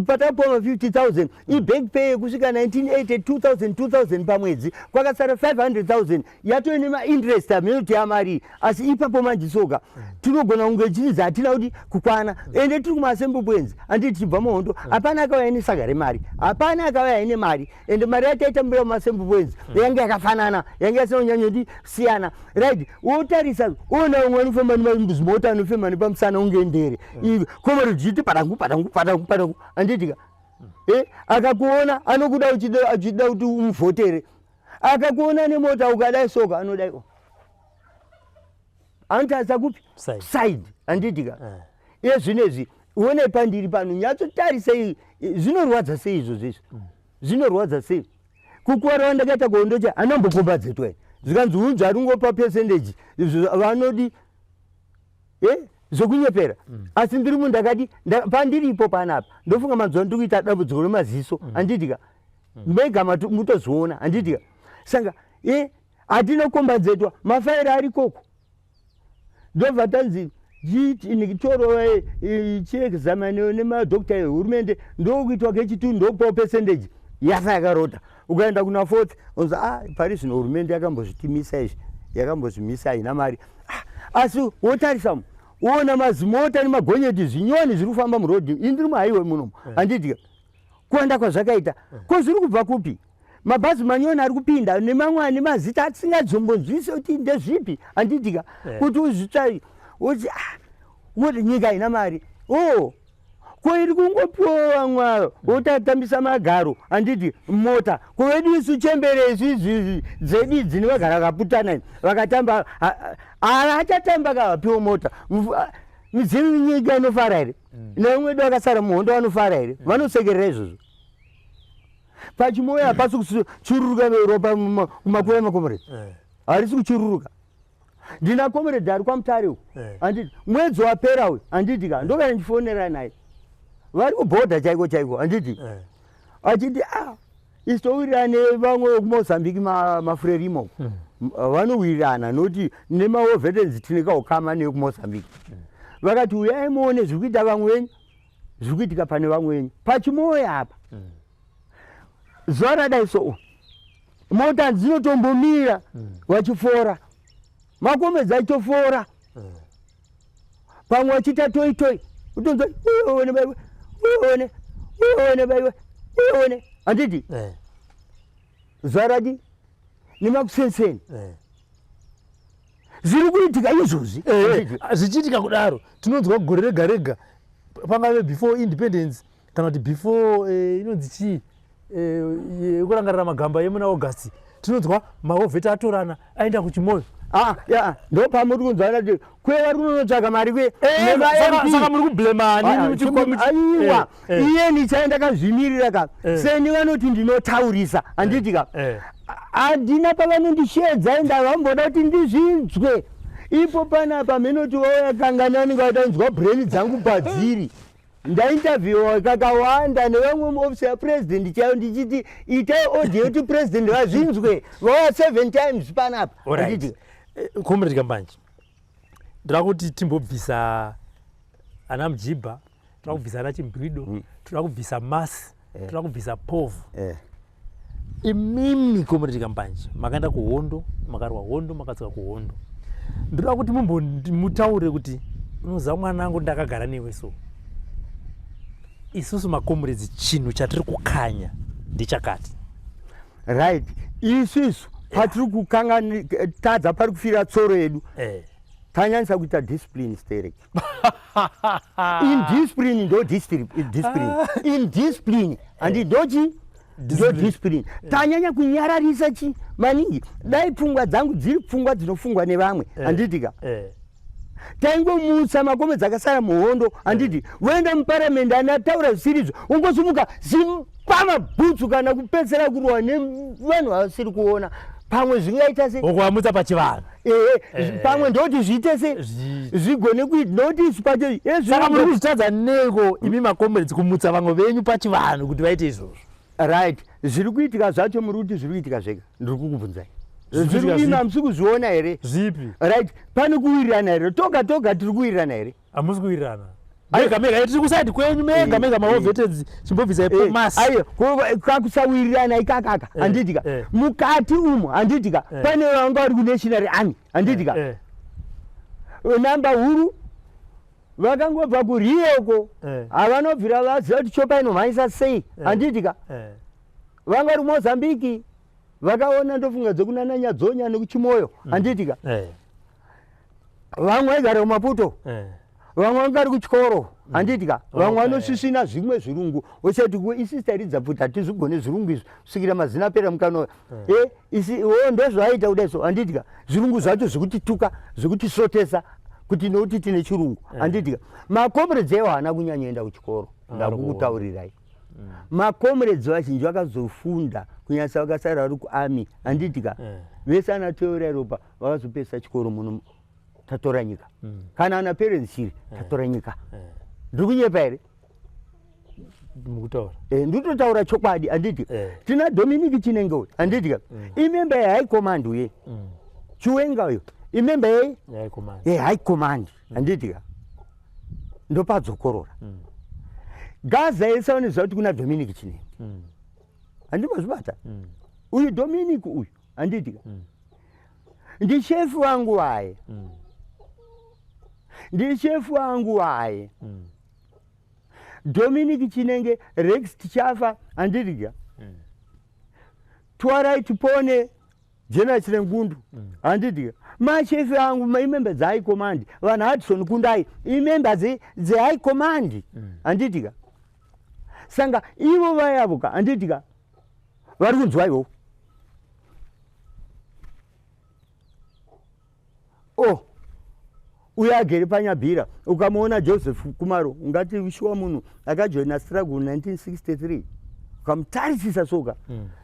Patakapiwa ma50 000, iback pay yekusvika 1980, 2000 2000 pamwedzi, kwakasara 500 000 yatoine mainterest aminoti yamari. Asi ipapo manje soka tinogona kunge chinzi hatina kuti kukwana. Ende tiri kumaAssembly Points, handiti? Tichibva muhondo, hapana akauya ine saga remari, hapana akauya ine mari. Ende mari yataitambira mumaAssembly Points yange yakafanana, yange yasina kunyanyoti siyana, right? Wotarisa, ona umwe anofamba nemazimota, anofema nepamusana unge ndere comrade, chiti padangu padangu padangu padangu, handitika? Akakuona anokuda, achida kuti umuvhotere. Akakuona nemota ukadai soka, anodai, anotarisa kupi? Side. Side, handitika? Eh. Iye zvinezvi one pandiri pano, nyatsotarisei, zvinorwadza sei izvozvo izvi? Zvinorwadza sei kukuwara ndakaita kuhondo cha anambokombazetwa, zvikanzi unzi aringopa percentage izvo vanodi zvekunyepera. Asi ndiri munhu ndakadi pandiripo panapa, ndofunga manzwa ndiri kuita dambudziko remaziso, handitika? Mega mutozviona, handitika? Saka hatina kukombanzetwa, mafaira ari koko. Ndobva tanzi torova chiexamine nemadhokta ehurumende, ndokuitwa kechitu, ndokupawo percentage yafa yakarota. Ukaenda kuna fourth, unzi a ah, pari zvino hurumende yakambozvitimisa izvi, yakambozvimisa, haina mari. Ah, asi wotarisa, woona mazimota nemagonyeti zvinyowani zviri kufamba murodhi. Ini ndiri muhighway munomu, handitika? Kuwanda kwazvakaita ko, zviri kubva kupi mabhazi manyowani ari kupinda nemamwe ane mazita atisingadzongonzwisi kuti ndezvipi, handitika? Kuti uzvitsvai, woti ah, woti nyika haina mari. O ko iri kungopiwa vamwe avo wotatambisa magaro, handiti, mota. Ko vedu isu chembere isu izvi dzedu idzi nevagara vakaputana vakatamba, havachatamba kavapiwa mota. Midzimu, nyika inofara here? Nevamwe vedu vakasara muhondo vanofara here? Vanosekerera izvozvo. PaChimoio hapasi kuchururuka ropa kumakura emakomrade, harisi kuchururuka. Ndina comrade ari kwaMutare uku, handiti? Mwedzi wapera uyu, handiti ka, ndokana ndichifonera naye, vari kubhodha chaiko chaiko, handiti? Achiti a isu towirirana nevamwe vekuMozambique, maFrelimo vanowirirana, nokuti nemawar veterans tine kaukama nekuMozambique. Vakati uyai muone zviri kuita vamwe venyu, zviri kuitika pane vamwe venyu paChimoio apa. Zuva radai so, mota dzinotombomira vachifora, makomedzi achitofora, pamwe vachiita toi toi, utonzwa uone baiwe, uone, uone baiwe, uone, handiti? Zuva radi nemakusenseni zviri kuitika izvozvi. Zvichiitika kudaro, tinonzwa gore rega rega, pangave before independence kana kuti before inonzi chii, yekurangarira magamba yemuna August. Tinonzwa maovheti atorana aenda kuChimoyo. Ah, ya, ndo pamuri kunzwana kuti kwe vari kunotsvaka mari kwe eh, saka muri kublema ani? Aiwa, eh, eh. Iye nichaenda ndakazvimirira ka. Seni vanoti ndinotaurisa, handiti ka? Handina pavanondishedza, enda vamboda kuti ndizvinzwe ipo panapa. Menoti vauya kangani vanenge vatanzwa brain dzangu padziri. Ndainterviewa kakawanda nevamwe muofisi yapresident chaiyo, ndichiti itai audio yekuti president vazvinzwe. Vauya seven times panapa, handiti? Comrade Kambanje, ndoda kuti timbobvisa ana Mujibha, toda kubvisa ana Chimbwido, toda kubvisa Masi, toda kubvisa Povhu. Imimi Comrade Kambanje makaenda kuhondo, makarwa hondo, makadzoka kuhondo. Ndoda kuti mumbomutaure kuti unoziva mwanangu, ndakagara newe, so isusu macomrades chinhu chatiri kukanya ndechakati. Right, isusu patiri kukangantadza, pari kufira tsoro yedu, tanyanyisa kuita discipline sterek. Indiscipline ndo discipline, indiscipline handi ndochi ndo discipline. Tanyanya kunyararisa chi maningi. Dai pfungwa dzangu dziri pfungwa dzinofungwa nevamwe, handiti ka, taingomutsa makomedzi akasara muhondo, handiti, voenda muparamende. Anataura zvisirizvo ungosimuka simpama bhutsu kana kupedzisira kurwa nevanhu vasiri kuona. Pamwe zvingaita se Okuamutsa pachivanhu. Ehe, pamwe ndoti zviite se zvigone kuita, nokuti isu pacho Saka muri kuzvitadza neko imi macomrades kumutsa vamwe venyu pachivanhu kuti vaite izvozvo? Right, zviri kuitika zvacho, muri kuti zviri kuitika zvega. Ndiri kukubvunzai. Zviri kuitika Zviri zvipi? Hamusi kuzviona here? Zvipi? Right, pane kuwirirana here? Toga toga tiri kuwirirana here? Hamusi kuwirirana mega mega, tiri kuside kwenyu mega mega. Mawar veterans, chimbobvisai Masi. Aiyo, kakusawirirana ikakaka, handitika? Mukati umu, handitika, pane vanga vari kuNational Army, handitika? Namba huru vakangobva kuriyo havanobvira vaziva kuti chopper inomhanyisa sei, handitika? Vanga vari kuMozambiki, vakaona ndofunga dzekunana Nyadzonya nekuChimoyo, handitika? Vamwe vaigara kuMaputo, vamwe vanga vari kuchikoro, handitika? Vamwe vanosvisvina zvimwe zvirungu, ochati isi tairidza pfuti, hatizvigone zvirungu izvi kusvikira mazina apera mukanwa. E isi o ndozvaaita kudai so, handitika? Zvirungu zvacho zvekutituka, zvekutisvotesa kuti nokuti tine chirungu, handitika? Macomrades ewo haana kunyanyoenda kuchikoro, ndakukutaurirai. Macomrades vazhinji vakazofunda kunyanyisa vakasara vari kuarmy, handitika? Vese ana Teorai Ropa vakazopedzisa chikoro muno tatora nyika, kana ana Parents Chiri tatora nyika. Ndiri kunyepa here? Mukutaura. Nditotaura chokwadi, handiti? Tina Dominic Chinenge uyu, handiti ka, imember yehigh command uye. Chiwenga uyo imember yei? High command. Yehigh command, handiti ka? Ndopadzokorora Gaza yese vanoziva kuti kuna Dominic Chinenge, handimazvibata? Uyu Dominic uyu, handiti ka, ndishefu wangu waye, ndishefu wangu waye Dominic Chinenge, Rex Tichafa, handiti ka, Twarai Tipone, General Chirengundu, handiti ka, mashefi angu imember dzehigh command. Vanhu Hudson Kundai imember dzehigh command, handiti ka? Saka ivo vayavo ka, handiti ka, vari kunzwa ivovo. Oh, uyo agere paNyabhira, ukamuona Joseph Kumaro, ungati shuwa munhu akajoina struggle 1963. Ukamutarisisa soka,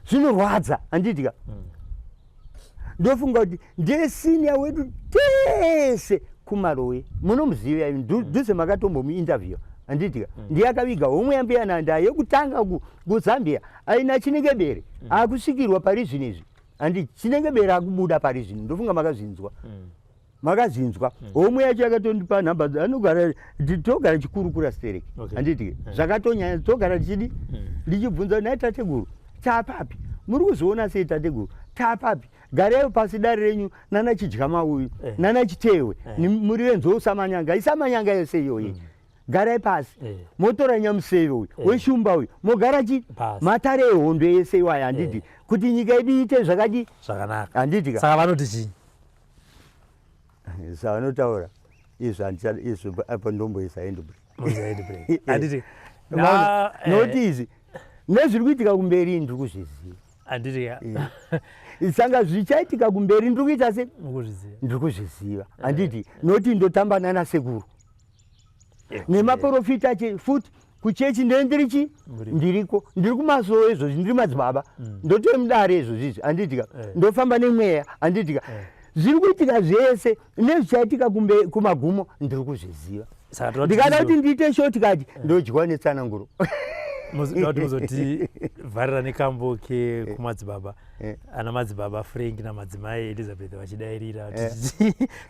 zvinorwadza, handiti ka? Ndofunga kuti ndiye senior wedu tese kumarowe, munomuziva dhuze, makatombomuinterview, handiti ka? Ndiye akaviga homwe yambuya Nanda yekutanga kuZambia aina Chinenge Bere akusvikirwa pari zvino izvi, handi? Chinenge Bere akubuda pari zvino, ndofunga makazvinzwa, makazvinzwa. Homwe yacho yakatondipa nhamba, anogara, togara chikurukura stereki, handiti? Zvakatonyanya togara tichidi ndichibvunza, nhai tateguru, taapapi? Muri kuzviona sei tateguru? Taapapi? Gareyo pasi dare renyu nana Chidyamauyu, nana Chitewe, muri venzou Samanyanga, iSamanyanga yese iyoyi. Garai pasi, motora Nyamuseve uyu weshumba uyu, mogara chi Pasi. Matare ehondo yese iwaya, handiti, kuti nyika yedu iite zvakadi zvakanaka. Handiti ka? Saka vanoti chii? Zvavanotaura izvo izvo apo ndomboisa handbrake. Moisa handbrake, handiti? Nokuti izvi nezviri kuitika kumberi ndiri kuzviziva. Handiti ka? Sanga zvichaitika kumberi ndiri kuita se ndiri kuzviziva handiti noti ndotamba nana sekuru nemaprofita che futi kuchechi ndee ndiri chi ndiriko ndiri kumasowo izvozvi ndiri madzibaba mm. ndotove mudare izvozvi izvi handitika eh. ndofamba nemweya handitika eh. Zviri kuitika zvese nezvichaitika kumagumo ndiri kuzviziva. Ndikada kuti ndiite shortcut eh. ndodyiwa netsananguro. Kuti muzotivharira nekambo kekumadzibaba eh. ana madzibaba Frank namadzimai Elizabeth vachidairira eh.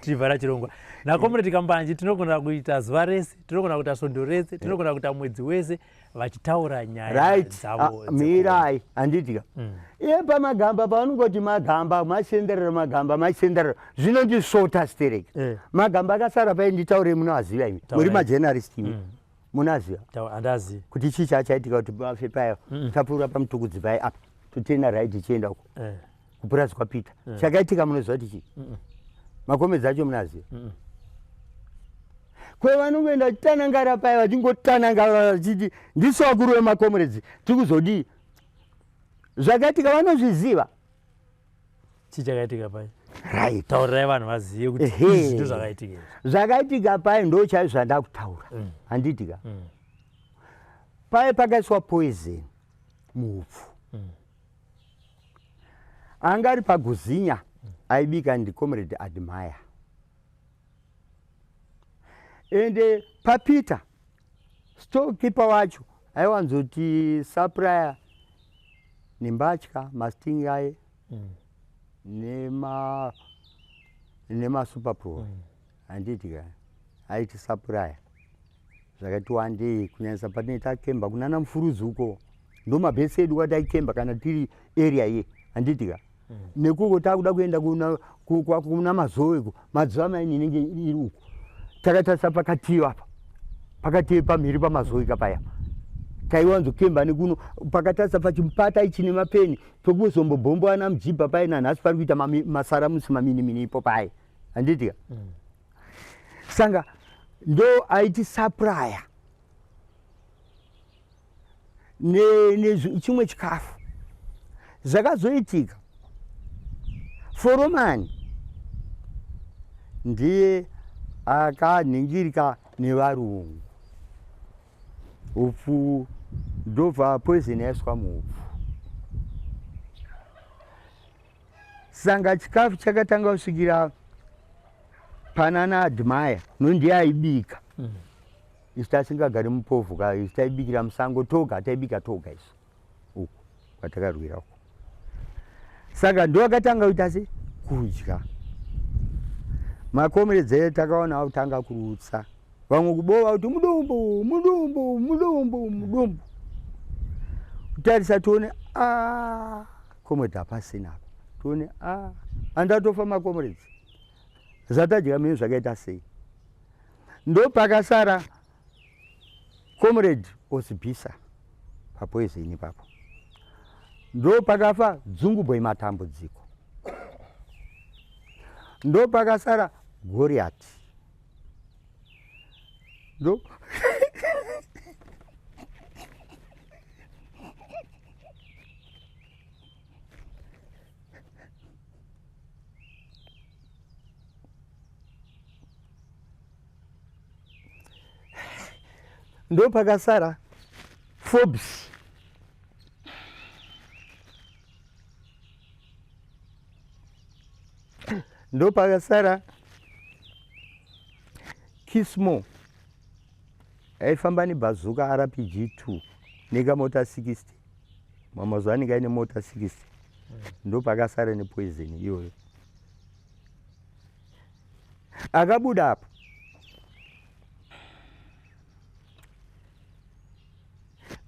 tichivhara chirongwa nakomrade Kambanje. Tinogona kuita zuva rese, tinogona kuita svondo rese, tinogona kuita mwedzi wese vachitaura nyaya right. dzavo. Ah, mirai handitika mm. Iye pamagamba pavanongoti magamba masenderero magamba masenderero zvinondisvota stereki eh. Magamba akasara pai nditaure munoaziva imi muri majournalist imi mm. Munoaziva andaziva kuti chii chachaitika kuti pafe paya mm. Tapfuura pamutukudzi pai apa totena right tichienda uko eh. Kupurazi kwaPeter eh. Chakaitika munoziva kuti chii mm. Makomedzi acho munoaziva mm. Kwevanongoenda vachitanangara paya vachingotanangara vachiti ndisu vakuru vemakomuredzi tikuzodii zvakaitika vanozviziva. Chii chakaitika pai? Right, taurirai vanhu vazive kuti izvi ndo zvakaitika izvi. Zvakaitika pai ndo chaizvo zvandakutaura mm. Handitika mm. Pai pakaiswa poison muupfu mm. Anga ari paguzinya mm. Aibika ndicomrade Admire ende paPeter storekeeper wacho aiwanzoti supplier nembatya masting aye mm. Nema nemasuper pro mm. Handiti ka aiti supplier zvakati wandei kunyanyisa patinenge takemba kunana Mufurudzi uko ndo mabhesi edu kwataikemba kana tiri area ye handiti ka mm. Nekuko takuda kuenda kuna, kuna Mazowe ko madziva maini inenge iri uko takatarisa pakatiyo apa pakatiyo pamhiri paMazowe kapaya taiwanzokemba nekuno pakatarisa pachimupata ichi nemapeni pekuzombobhombo ana mujibha paye nanhasi pari kuita masaramusi maminimini ipo paye handiti ka mm. Sanga ndo aiti supplier nechimwe chikafu zvakazoitika foromani ndiye akanhingirika nevarungu upfu ndobva poison yaiswa muupfu sanga chikafu chakatanga kusvikira panana Admire nondiye aibika mm. Isu tasingagari mupovhu ka isu taibikira musango toga taibika toga isu uku kwatakarwira uku saka ndo akatanga kuita se kudya makomeredze takaona akutanga kurutsa vamwe kubova kuti mudumbu mudumbu mudumbu mudumbu kutarisa tione a comrade hapasina apa tione a andatofa macomrades zvatadya mhino zvakaita sei ndopakasara comrade Osibisa papoison ipapo ndopakafa Dzungu Boy Matambudziko ndopakasara Goriati ndo ndopakasara Forbes ndopakasara Kismo aifamba nebhazuka RPG 2 nekamota 60 mamazuva anenge aine mota 60 ndopakasara nepoison iyoyo akabuda apo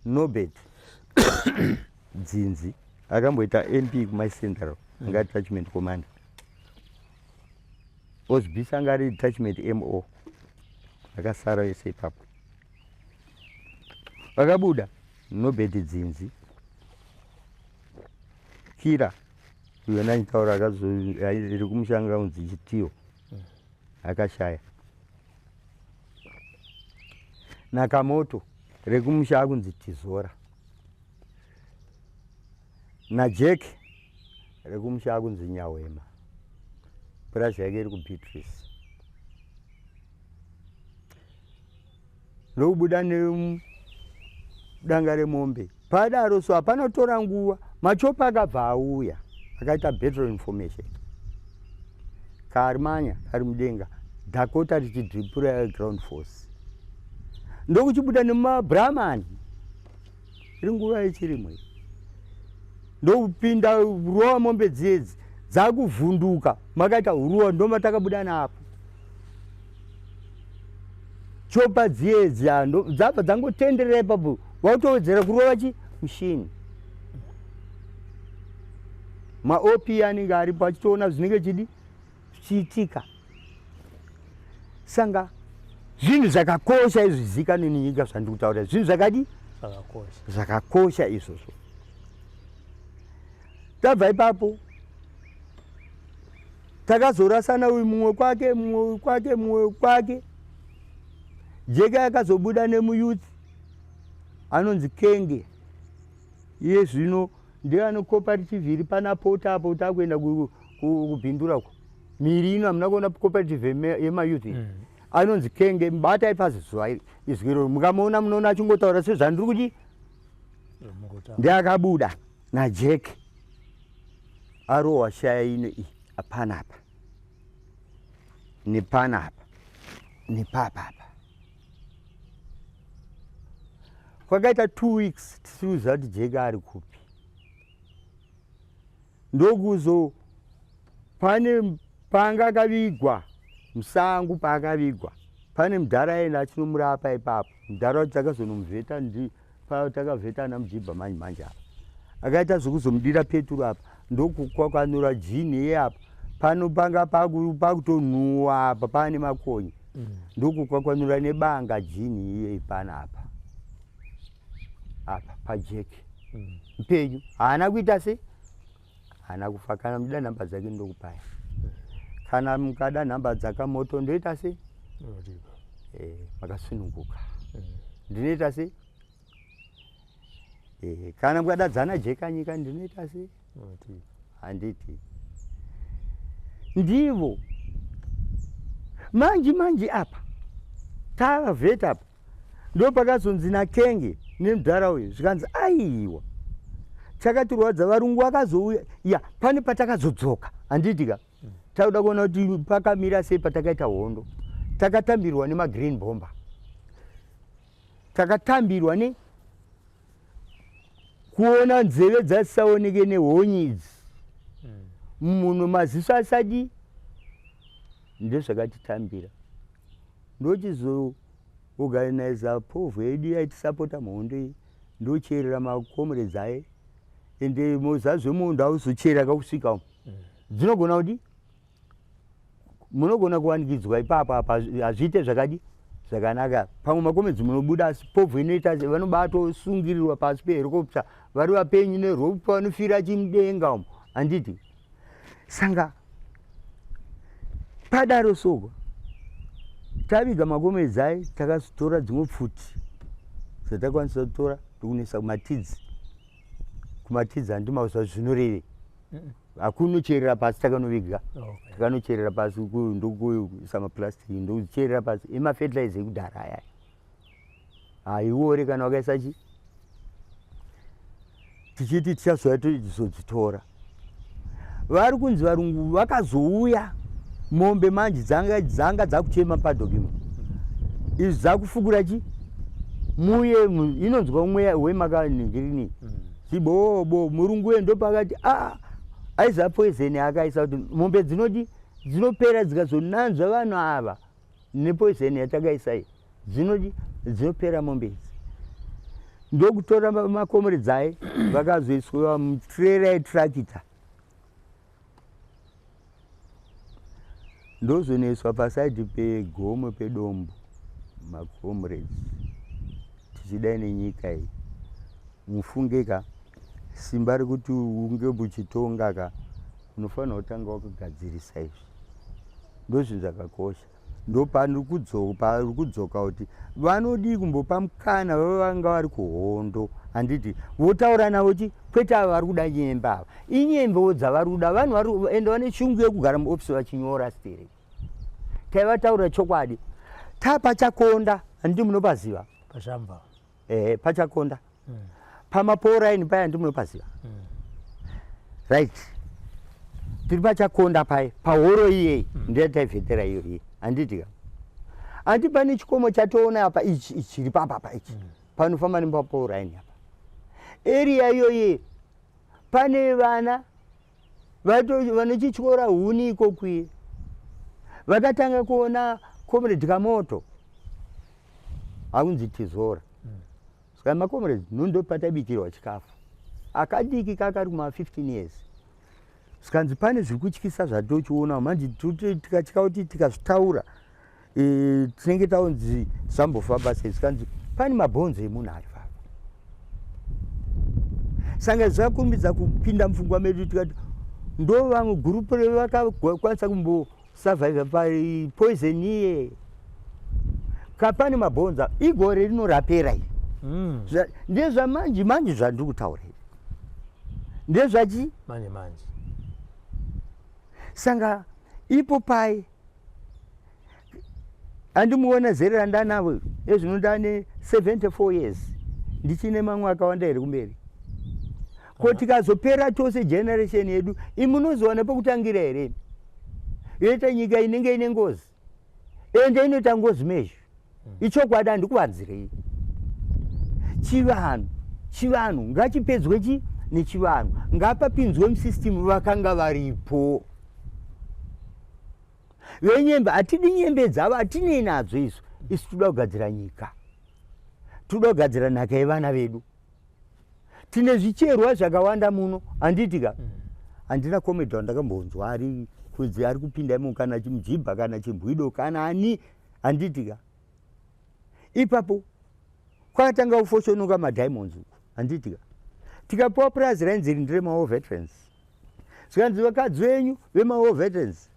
Nobert Dzinzi akamboita MP kuMai Central anga attachment commander Osbisa anga ari detachment MO akasara vese ipapo vakabuda Nobert Dzinzi Kira uyo ndanditaura akazoiri kumushanga unzi Chitiyo akashaya Nakamoto rekumusha akunzi Tizora naJack Rekumusha akunzi Nyahwema. Purazi yake iri kuBeatrice. Ndokubuda nedanga remombe. Padaro so hapana kutora nguva, machopa akabva auya akaita battle information. Karimanya kari mudenga, Dakota richidhipura ground force. Ndokuchibuda nemabrahmani iri nguva yechirimo iyi. Ndokupinda rova mombe dziyedzi dzakuvhunduka, makaita huruwa ndomatakabuda napo. Chopa dziyedzi dzabva dzangotenderera ipapo, wakutowedzera kurova chi mushini. MaOP anenge aripo achitoona zvinenge chidi zvichiitika. Sanga zvinhu zvakakosha izvi zikanwe nenyika zvandiri kutaura, zvinhu zvakadi zvakakosha izvozvo. Tabva ipapo takazorasana, uyu mumwe kwake, mumwe kwake, mumwe kwake. Jeka yakazobuda nemuyouth anonzi Kenge, iye zvino ndiye anocooperative iri pana pota apo takuenda kubhindura uko miri ino hamuna kuona cooperative yemayouth anonzi Kenge. Batai pazuva izwi iroro, mukamuona munoona achingotaura sezvandiri kuti ndiye akabuda naJack arohwa shaya ino iyi apanapa nepanapa nepapapa. Kwakaita 2 weeks tisiri kuziva kuti Jack ari kupi. Ndokuzo pane panga akavigwa musango, paakavigwa pane mudhara aenda achinomurapa ipapo. Mudhara wacho takazonomuvheta, takavheta ana mujibha manje manje apa akaita zvekuzomudira peturu apa, ndokukwakanura jini iye apa pano panga pakutonhuwa apa paane makonye, ndokukwakwanura nebanga jini iye panapa apa pajeki. Mpenyu, haana kuita se haana kufa. Kana muda nhamba dzake ndokupaya, kana mukada nhamba dzakamoto ndoita se makasununguka, ndinoita se kana mukada dzana Jekanyika ndinoita se handiti ndivo manji manji apa tavavheta apa. Ndo pakazonzi naKenge nemudhara uyu zvikanzi aiwa, chakatirwadza varungu vakazouya ya pane patakazodzoka handiti ka takuda kuona kuti pakamira sei. Patakaita hondo takatambirwa nemagreen bomber, takatambirwa ne kuona nzeve dzasisaoneke nehonyi idzi munhu maziso asadi, ndezvakatitambira. Ndochizoorganiza povho yedu yaitisapota muhondo iyi, ndocherera macomrades aye, ende moziva zvemuhondo auzochera kakusvika umu dzinogona kuti munogona kuwanikidzwa ipapo apa, hazviite zvakadi zvakanaka. Pamwe macomrades munobuda, asi povho inoita vanobatosungirirwa pasi pehelicopter vari vapenyu nerope, vanofira chimudenga umu handiti. Sanga padaro soko taviga macomrades aye, takazotora dzimwe pfuti dzatakwanisa kutora ndokunoisa kumatidzi. Kumatidzi handimauziva zvinoreve, hakunocherera pasi, takanoviga takanocherera pasi, ndokuisa maplastic, ndokucherera pasi emafertilizer ekudhara aya, haiore kana wakaisa chi tichiti tichazouya tizodzitora. Vari kunzi varungu vakazouya, mombe manje dzanga dzanga dzakuchema padokimo izvi, dzakufukura chi muye inonzwa mweya wemakanhingirini chibobo. Murungu uye ndopakati a aiziva poison akaisa kuti mombe dzinoti dzinopera dzikazonanzva vanhu ava nepoison yatakaisa iyi, dzinoti dzinopera mombe idzi. Ndokutora macomrades aye, vakazoiswa mutrailer yetractor, ndozonoiswa pasaidi pegomo pedombo. Macomrades, tichidai nenyika iyi, mufunge ka simba rekuti unge uchitonga ka unofanira kutanga wakagadzirisa izvi, ndozvinhu zvakakosha. Ndopari kudzoka kuti vanodii kumbopa mukana vavanga vari kuhondo, handiti? Votaura navo chi kwete ava vari kuda nyembe ava, inyembewo dzavari kuda vanhu vari ende vane shungu yekugara muofisi vachinyora stereki. Taivataurira chokwadi. Tapachakonda, handiti munopaziva? Pashamba. Ehe, pachakonda. Pamaporaini paya, handiti munopaziva? Right, tiri pachakonda paye, pahoro iyei ndiye taivhetera iyo iye, handiti ka? Handi pane chikomo chatoona apa ichi, ichi chiri papapa ichi, panofamba nemaporaini apa, area iyoyi pane vana vanochityora huni ikokwiye, vakatanga kuona Comrade Kamoto akunzi Tizora. Saka macomrades ndo pataibikirwa chikafu, akadiki kakari kuma 15 years. Zvikanzi pane zviri kutyisa zvatochiona manje, tikatya kuti tikazvitaura tinenge taunzi zvambofamba sei. Zvikanzi pane mabhonzo emunhu ari papa. Saka zvakakurumidza kupinda mupfungwa medu, tikati ndo vamwe gurupu revakakwanisa kumbosurviva papoison iye, kapane mabhonzo igore rinorapera iri. Ndezvamanje manje zvandiri kutaura izvi, ndezvachi manje manje. Saka ipo pai andimuona zere randanavo ezvino, ndane 74 years, ndichine mamwe akawanda here kumberi? Ko tikazopera tose generation yedu, imunozowana pekutangira here? Yoita nyika inenge ine ngozi, ende inoita ngozi mezvo. Ichokwadi, handikuvanzirei. Chivanhu, chivanhu ngachipedzwe chi nechivanhu, ngapapinzwe musystem vakanga varipo venyembe. Hatidi nyembe dzavo, hatinei nadzo isu. Isu toda kugadzira nyika, toda kugadzira nhaka yevana vedu. Tine zvicherwa zvakawanda muno, handiti ka? Handina comrade wandakambonzwa ari kunzi ari kupinda imo, kana chimujibha, kana chimbwido, kana ani, handiti ka? Ipapo kwakatanga kufoshonoka madiamonds uku, handiti ka? Tikapiwa purazi rainzi iri nderemawar veterans. Zvikanzi vakadzi venyu vemawar veterans,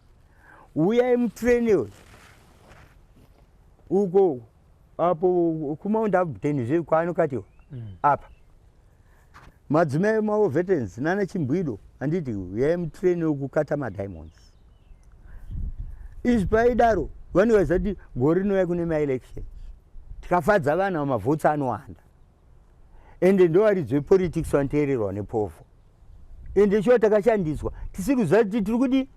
uyai mutrainiwe uko apo kuMount Hampden zve kwaanokatiwa apa. Madzimai emawar veterans nana chimbwido, handiti, uyai mutrainiwe kukata madiamonds. Izvi paidaro vanhu vaizati gore rinouya kune maelections, tikafadza vanhu vamavhotsi anowanda, ende ndovaridzi vepolitics vanoteererwa nepovho. Ende shuwa takashandiswa tisiri kuziva kuti tiri kudi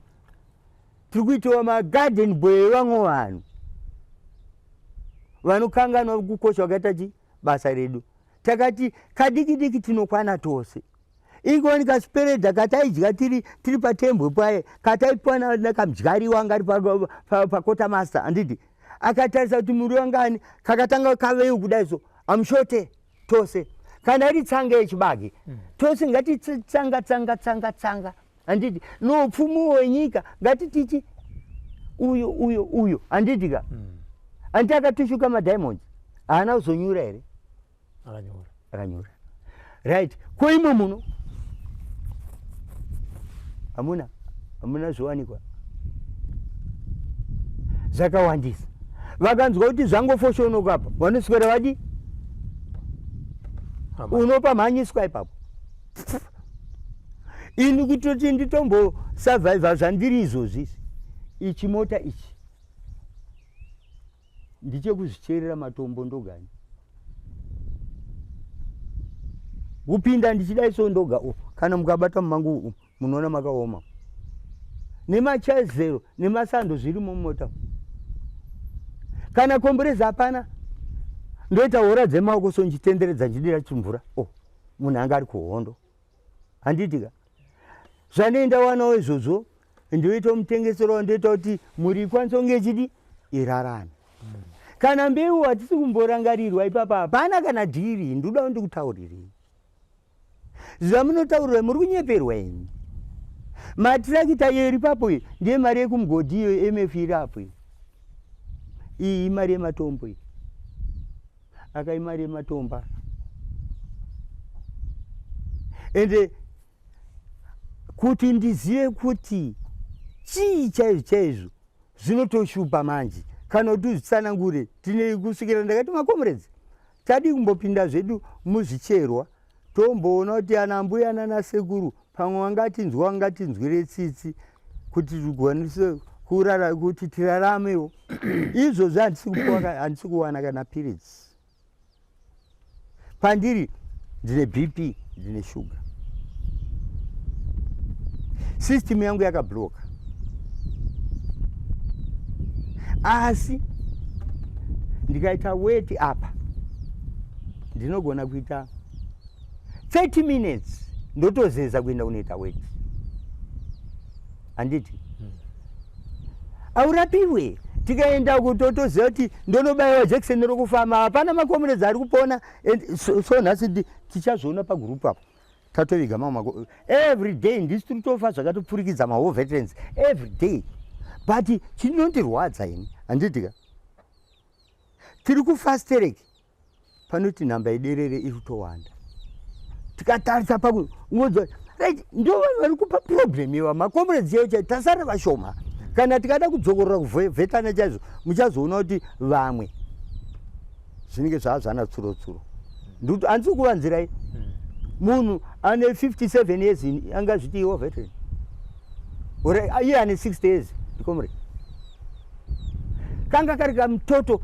tiri kuitiwa magarden boy evamwe vanhu vanokanganwa kukosha vakaita chi basa redu. Takati kadiki diki tinokwana tose. Ingoni kasiperedha kataidya tiri patembwe paye, kataipiwa nakamudyari wanga ari paquartermaster, handiti? Akatarisa kuti muri wangani, kakatanga kaveu kudai so, amushote tose. Kana iri tsanga yechibage, tose ngatitsanga tsanga tsanga tsanga, handiti? Noupfumi hwenyika ngatitichi uyo uyo uyo, handiti ka? Handiti akatushuka madiamonds haana kuzonyura here? Akanyora. Akanyora, right. Ko imo muno hamuna zvowanikwa zvakawandisa. Vakanzwa kuti zvangofoshonoka apa, vanoswera vadi unopa mhanyiswa ipapo. Ini kutoti nditombosavhaivha zvandiri izvozvi, ichi mota ichi ndichekuzvicherera matombo ndogani kupinda ndichidai so ndoga. Oh, kana mukabata mumangu munoona makaoma, nemachazero nemasando zvirimo mumota. Kana komboreza hapana, ndoita hora dzemaoko so ndichitenderedza, ndichidira chimvura. Oh, munhu anga ari kuhondo, handiti ka? Zvanoenda wanawo izvozvo, ndoita mutengesero, ndoita kuti mhuri ikwanise kunge ichidi irarame. Kana mbeu hatisi kumborangarirwa ipapa, hapana kana dhiri. Ndoda ndikutaurirei zvamunotaurirwa, muri kunyeperwa imi. Matirakita iyo iri papo iyi ndiye mari yekumugodhi iyo, MF iri apo iyi, iyi imari yematombo iyi, aka imari yematombo aka. Ende kuti ndizive kuti chii chaizvo chaizvo zvinotoshupa manje. Kana kuti uzvitsanangure, tine kusvikira ndakati macomrades, tadii kumbopinda zvedu muzvicherwa tomboona kuti ana mbuya nana sekuru pamwe vangatinzwa, vangatinzwire tsitsi kuti tikwanise kurara, kuti tiraramewo. Izvozvi handisi kupuwa, handisi kuwana kana piritsi. Pandiri ndine BP, ndine shuga, system yangu yakabloka, asi ndikaita weti apa ndinogona kuita 30 minutes, ndotozeza kuenda kunoita weti, handiti? Aurapiwe. Tikaenda kutotoziva kuti ndonobayiwa jekiseni rokufama, hapana macomrades ari kupona. And so nhasi tichazviona pagurupu apo tatoviga mamwe. Every day ndisi tiri tofa zvakatopfurikidza mawar veterans every day, but chinondirwadza ini, handitika tiri kufastereki panoti nhamba iderere, iri kutowanda. Tikatarisa paku ungonzwa, right, ndo vanhu vari kupa problem iva macomrades chaivo chaivo. Tasara vashoma. Kana tikada kudzokorora kuvhetana chaizvo, muchazoona kuti vamwe zvinenge zvava zvana tsuro tsuro. Ndikuti handisi kuvanzirai. Munhu ane 57 years angazviti iwo veteran, or iye ane 60 years ndicomrade? Kanga kari kamutoto.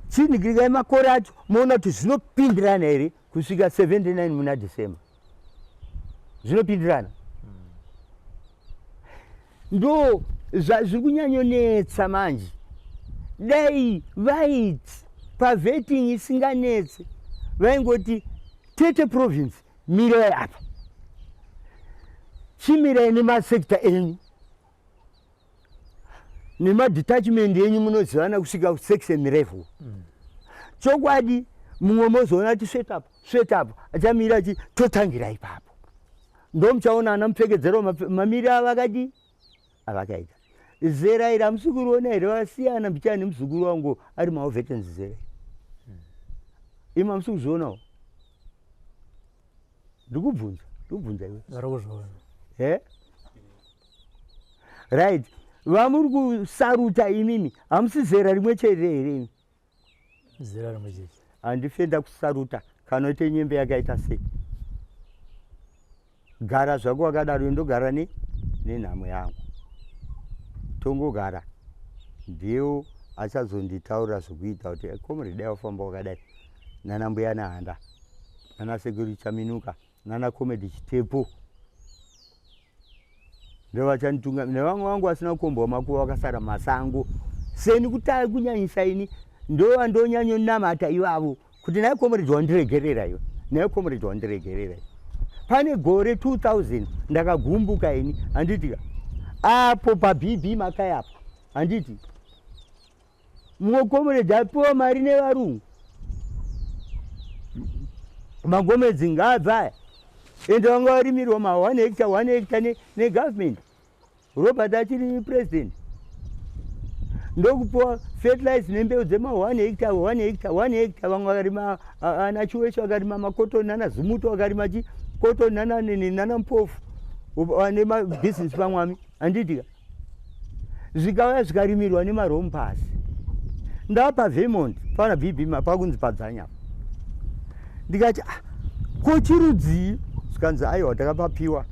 Chinhikirikai makore acho moona kuti zvinopindirana here. Kusvika 79 muna December zvinopindirana. Ndo zvazviri kunyanyonetsa manje. Dai vaiti pavetting isinganetse, vaingoti Tete province mirai apa, chimirai nemasector enyu nemadetachment enyu, munozivana kusvika kusection level. Chokwadi mumwe mozoona ati svet apo, svet apo, achamira achi totangira ipapo. Ndo muchaona ana mupfekedzero mamiri avo akadi avakaita. Zera iri hamusi kuriona here? Vakasiyana mbichana nemuzukuru wangu ari mawar veterans. Zera iri imi hamusi kuzvionawo? Ndikubvunza, ndikubvunza iwe. Vari kuzviona. Right, vamuri kusaruta imimi hamusi zera rimwe chete here imi? Zera rimwe chete. Handifenda kusaruta kana uite nyembe yakaita sei. Gara zvako wakadaro, ndogara ne nenhamo yangu. Tongogara, ndiwo achazonditaurira zvokuita kuti, "Comrade, dai wafamba wakadai." Nana mbuya Nehanda, nana sekuru Chaminuka, nana comrade Chitepo ndovachanditunga, nevamwe vangu vasina kukombwa makuva vakasara masango seni. Kutai kunyanyisa ini ndovandonyanyonamata ivavo kuti, "Nai comrade wandiregerera iwe, nai comrade wandiregerera iwe." Pane gore 2000 ndakagumbuka ini, handitika apo paBB Makai apo, handiti mumwe comrade apiwa mari nevarungu, magomedzi ngaabva aya, ende vanga varimirwa ma 1 hectare, 1 hectare negovernment, Robert achiri president, ndokupiwa fertilize nembeu dzema 1 hectare, 1 hectare, 1 hectare. Vamwe vakarima, ana Chiweshe vakarima makotoni, nana Zumuto vakarima chikotoni, nana Mpofu vane mabhizinesi pamwami, handitika? Zvikauya zvikarimirwa nemarompasi. Ndapa Vermont pana BB pakunzi padzanya, ndikati, "Ah, ko chirudzii?" Zvikanzi, "Aiwa, takapapiwa."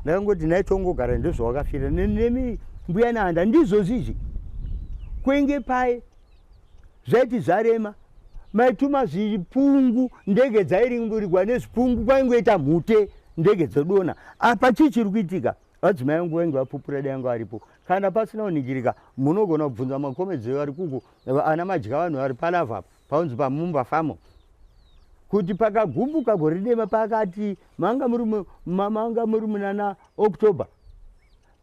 Ndakangoti, "Naitongogara, ndozvawakafira nemi mbuya Nehanda, ndizvo zvizvi." Kwenge pai zvaiti zvarema, maituma zvipungu, ndege dzairingurigwa nezvipungu, kwaingoita mhute, ndege dzodonha. Apa chii chiri kuitika? Vadzimai vangu vainge vapupura, dai yangu aripo. Kana pasina kuningirika, munogona kubvunza makomedzi vari kuko, ana madya vanhu vari palavha apa paunzi pamumba famo, kuti pakagumbuka gore dema pakati manga muri munana October,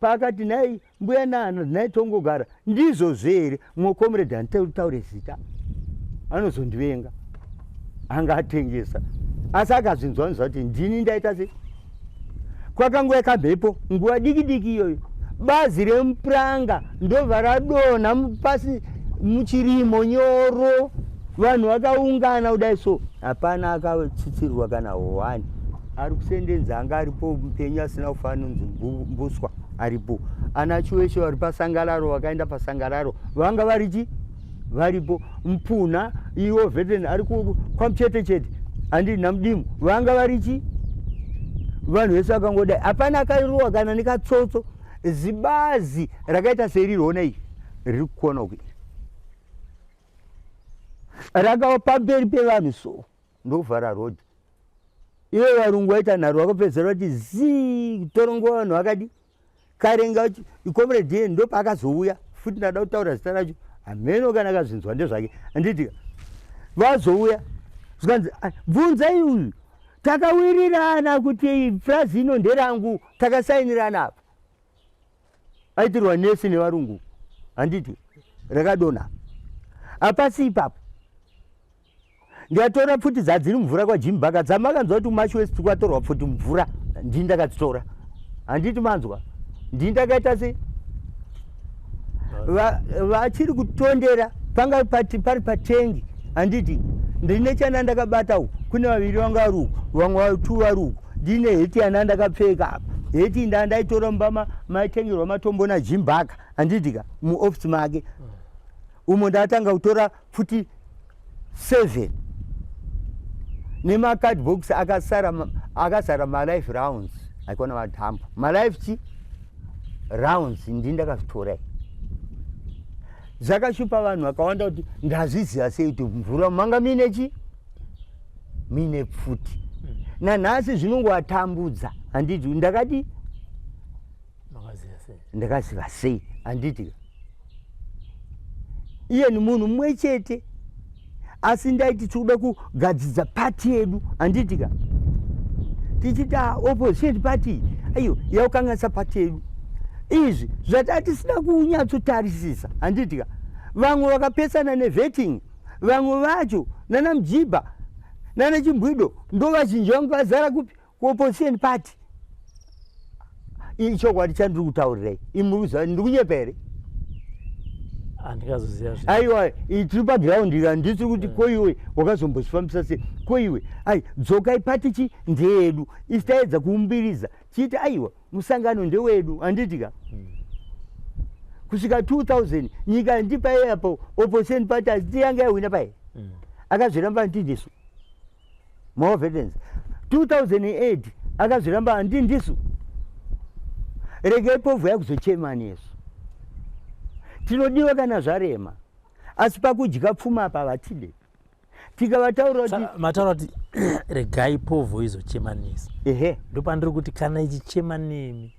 pakati, "Nai mbuya Nana, nai tongogara, ndizvozvo here?" Mumwe comrade, handitaure zita, anozondivenga, anga atengesa, asi akazvinzwa nzwa kuti ndini ndaita sei. Kwakanguva kamhepo, nguva diki diki iyoyo, bazi remupuranga ndobva radonha pasi muchirimo nyoro. Vanhu vakaungana kudai so, hapana akatsitsirirwa kana howani. Ari kusendenza anga aripo mupenyu asina kufa, anonzi Mbuswa. Aripo ana Chiweshe vari pasangalaro, vakaenda pasangalaro vanga varichi varipo. Mupuna iwo veteran ari kwamuchete chete, handiti naMudimu vanga varichi vanhu vese vakangodai, hapana akairowa kana nekatsotso. Zibazi rakaita seriri ona iri riri kukona uku rakava pamberi pevanhu, so ndokuvhara road. Ivo varungu vaita nharo, vakapedzera vati zii kutorongo vanhu vakadi karenga. Comrade ye ndopaakazouya futi, ndada kutaura zita racho, hameno kana akazvinzwa ndezvake, handiti vazouya zvikanzi, bvunzai uyu, takawirirana kuti purazi ino nderangu, takasainirana apa. Aitirwa nesi nevarungu, handiti rakadonha hapasi ipapo. Ndikatora pfuti dzadziri mvura kwaJim Baka, dzamakanzwa kuti kuMash West kwatorwa pfuti mvura, ndini ndakadzitora, handiti manzwa? Ndini ndakaita sei, vachiri kutondera panga pari patengi, handiti ndine chana ndakabata uku, kune vaviri vanga vari uku, vamwe vatu vari uku, ndine heti yana ndakapfeka apa, heti nda ndaitora mumba maitengerwa matombo naJim Baka, handiti ka muofisi make umo ndatanga kutora pfuti 7 nemacardbox akasara akazara malife rounds, aikona madhambu malife chi rounds, ndini ndakazvitora. Zvakashupa vanhu vakawanda kuti ndazviziva sei kuti mvura manga muine chi muine pfuti. Nanhasi zvinongovatambudza, handiti ndakati ndakaziva sei, handiti iye ni munhu mumwe chete, asi ndaiti tikuda kugadzidza party yedu, handiti ka tichiti opposition party aiyo yakukanganisa party yedu. Izvi zvataa tisina kunyatsotarisisa, handiti ka vamwe vakapesana nevetting, vamwe vacho nana Mujibha nana Chimbwido ndo vazhinji vangu vazara kupi kuopposition party. Ichokwadi chandiri kutaurirai, imuri ndiri kunyepa here? Handingazoziva. Aiwa, tiri paground ika, ndisiri kuti koiwe wakazombozvifambisa sei, koiwe ai dzokai party chi ndeyedu. Isi taedza kuumbiriza chiiti aiwa musangano ndewedu, handiti ka kusvika 2000 nyika ndipai apo opposition party asi yanga yahwina pai akazviramba ndindisu mawar veterans 2008 akazviramba handindisu. Regai povho yakuzochema nesu, tinodiwa kana zvarema, asi pakudya pfuma apa vatide tikavataurira kuti Mataura kuti regai povho izochema nesu. Ehe. Ndopandiri kuti kana ichichema nemi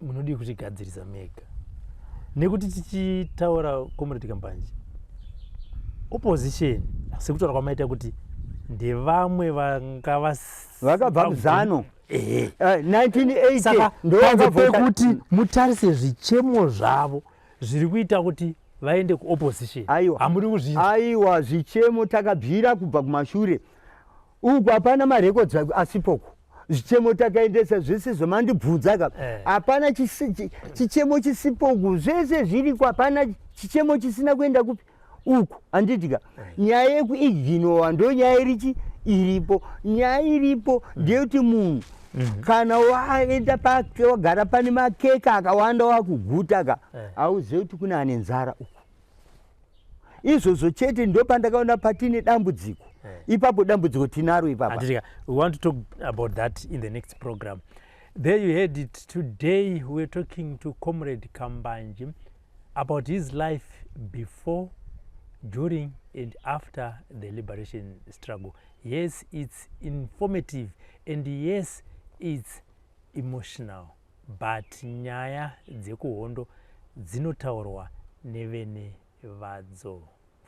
munodii kuchigadzirisa mega, nekuti tichitaura, Comrade Kambanje, opposition sekutaura kwamaita kuti ndevamwe vanga vakabva kuzano. Ehe. 1980. Saka ndo panze vakavhota- pekuti mutarise zvichemo zvavo zviri kuita kuti vaende kuopposition, Aiwa. hamuri kuzvinzwa. Aiwa, zvichemo takabvira kubva kumashure uku, hapana marekodzi asipoko. Zvichemo takaendesa zvese zvamandibvunza ka. Hapana chichemo chisipoku, zvese zviriko, hapana chichemo chisina kuenda kupi uku, handiti ka? Nyaya yekuignora ndo nyaya irichi iripo. Nyaya iripo ndeyekuti munhu kana waenda pake wagara pane makeke akawanda wakuguta ka, hauzivi kuti kune ane nzara uku. Izvozvo chete ndo pandakaona patine dambudziko ipapo, dambudziko tinaro ipapa. Anditika, we want to talk about that in the next program. There you heard it. Today we're talking to Comrade Kambanje about his life before, during, and after the liberation struggle. Yes, it's informative and yes, it's emotional. But nyaya dzekuhondo dzinotaurwa nevene vadzo.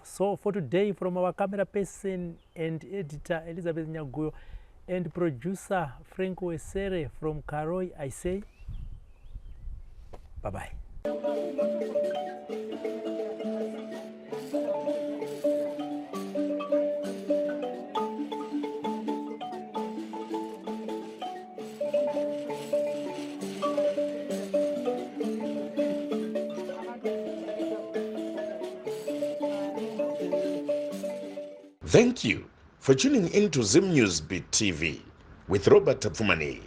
So for today, from our camera person and editor Elizabeth Nyaguyo and producer Frank Wesere from Karoi, I say bye bye. Thank you for tuning in to Zim News Beat TV with Robert Tafumani.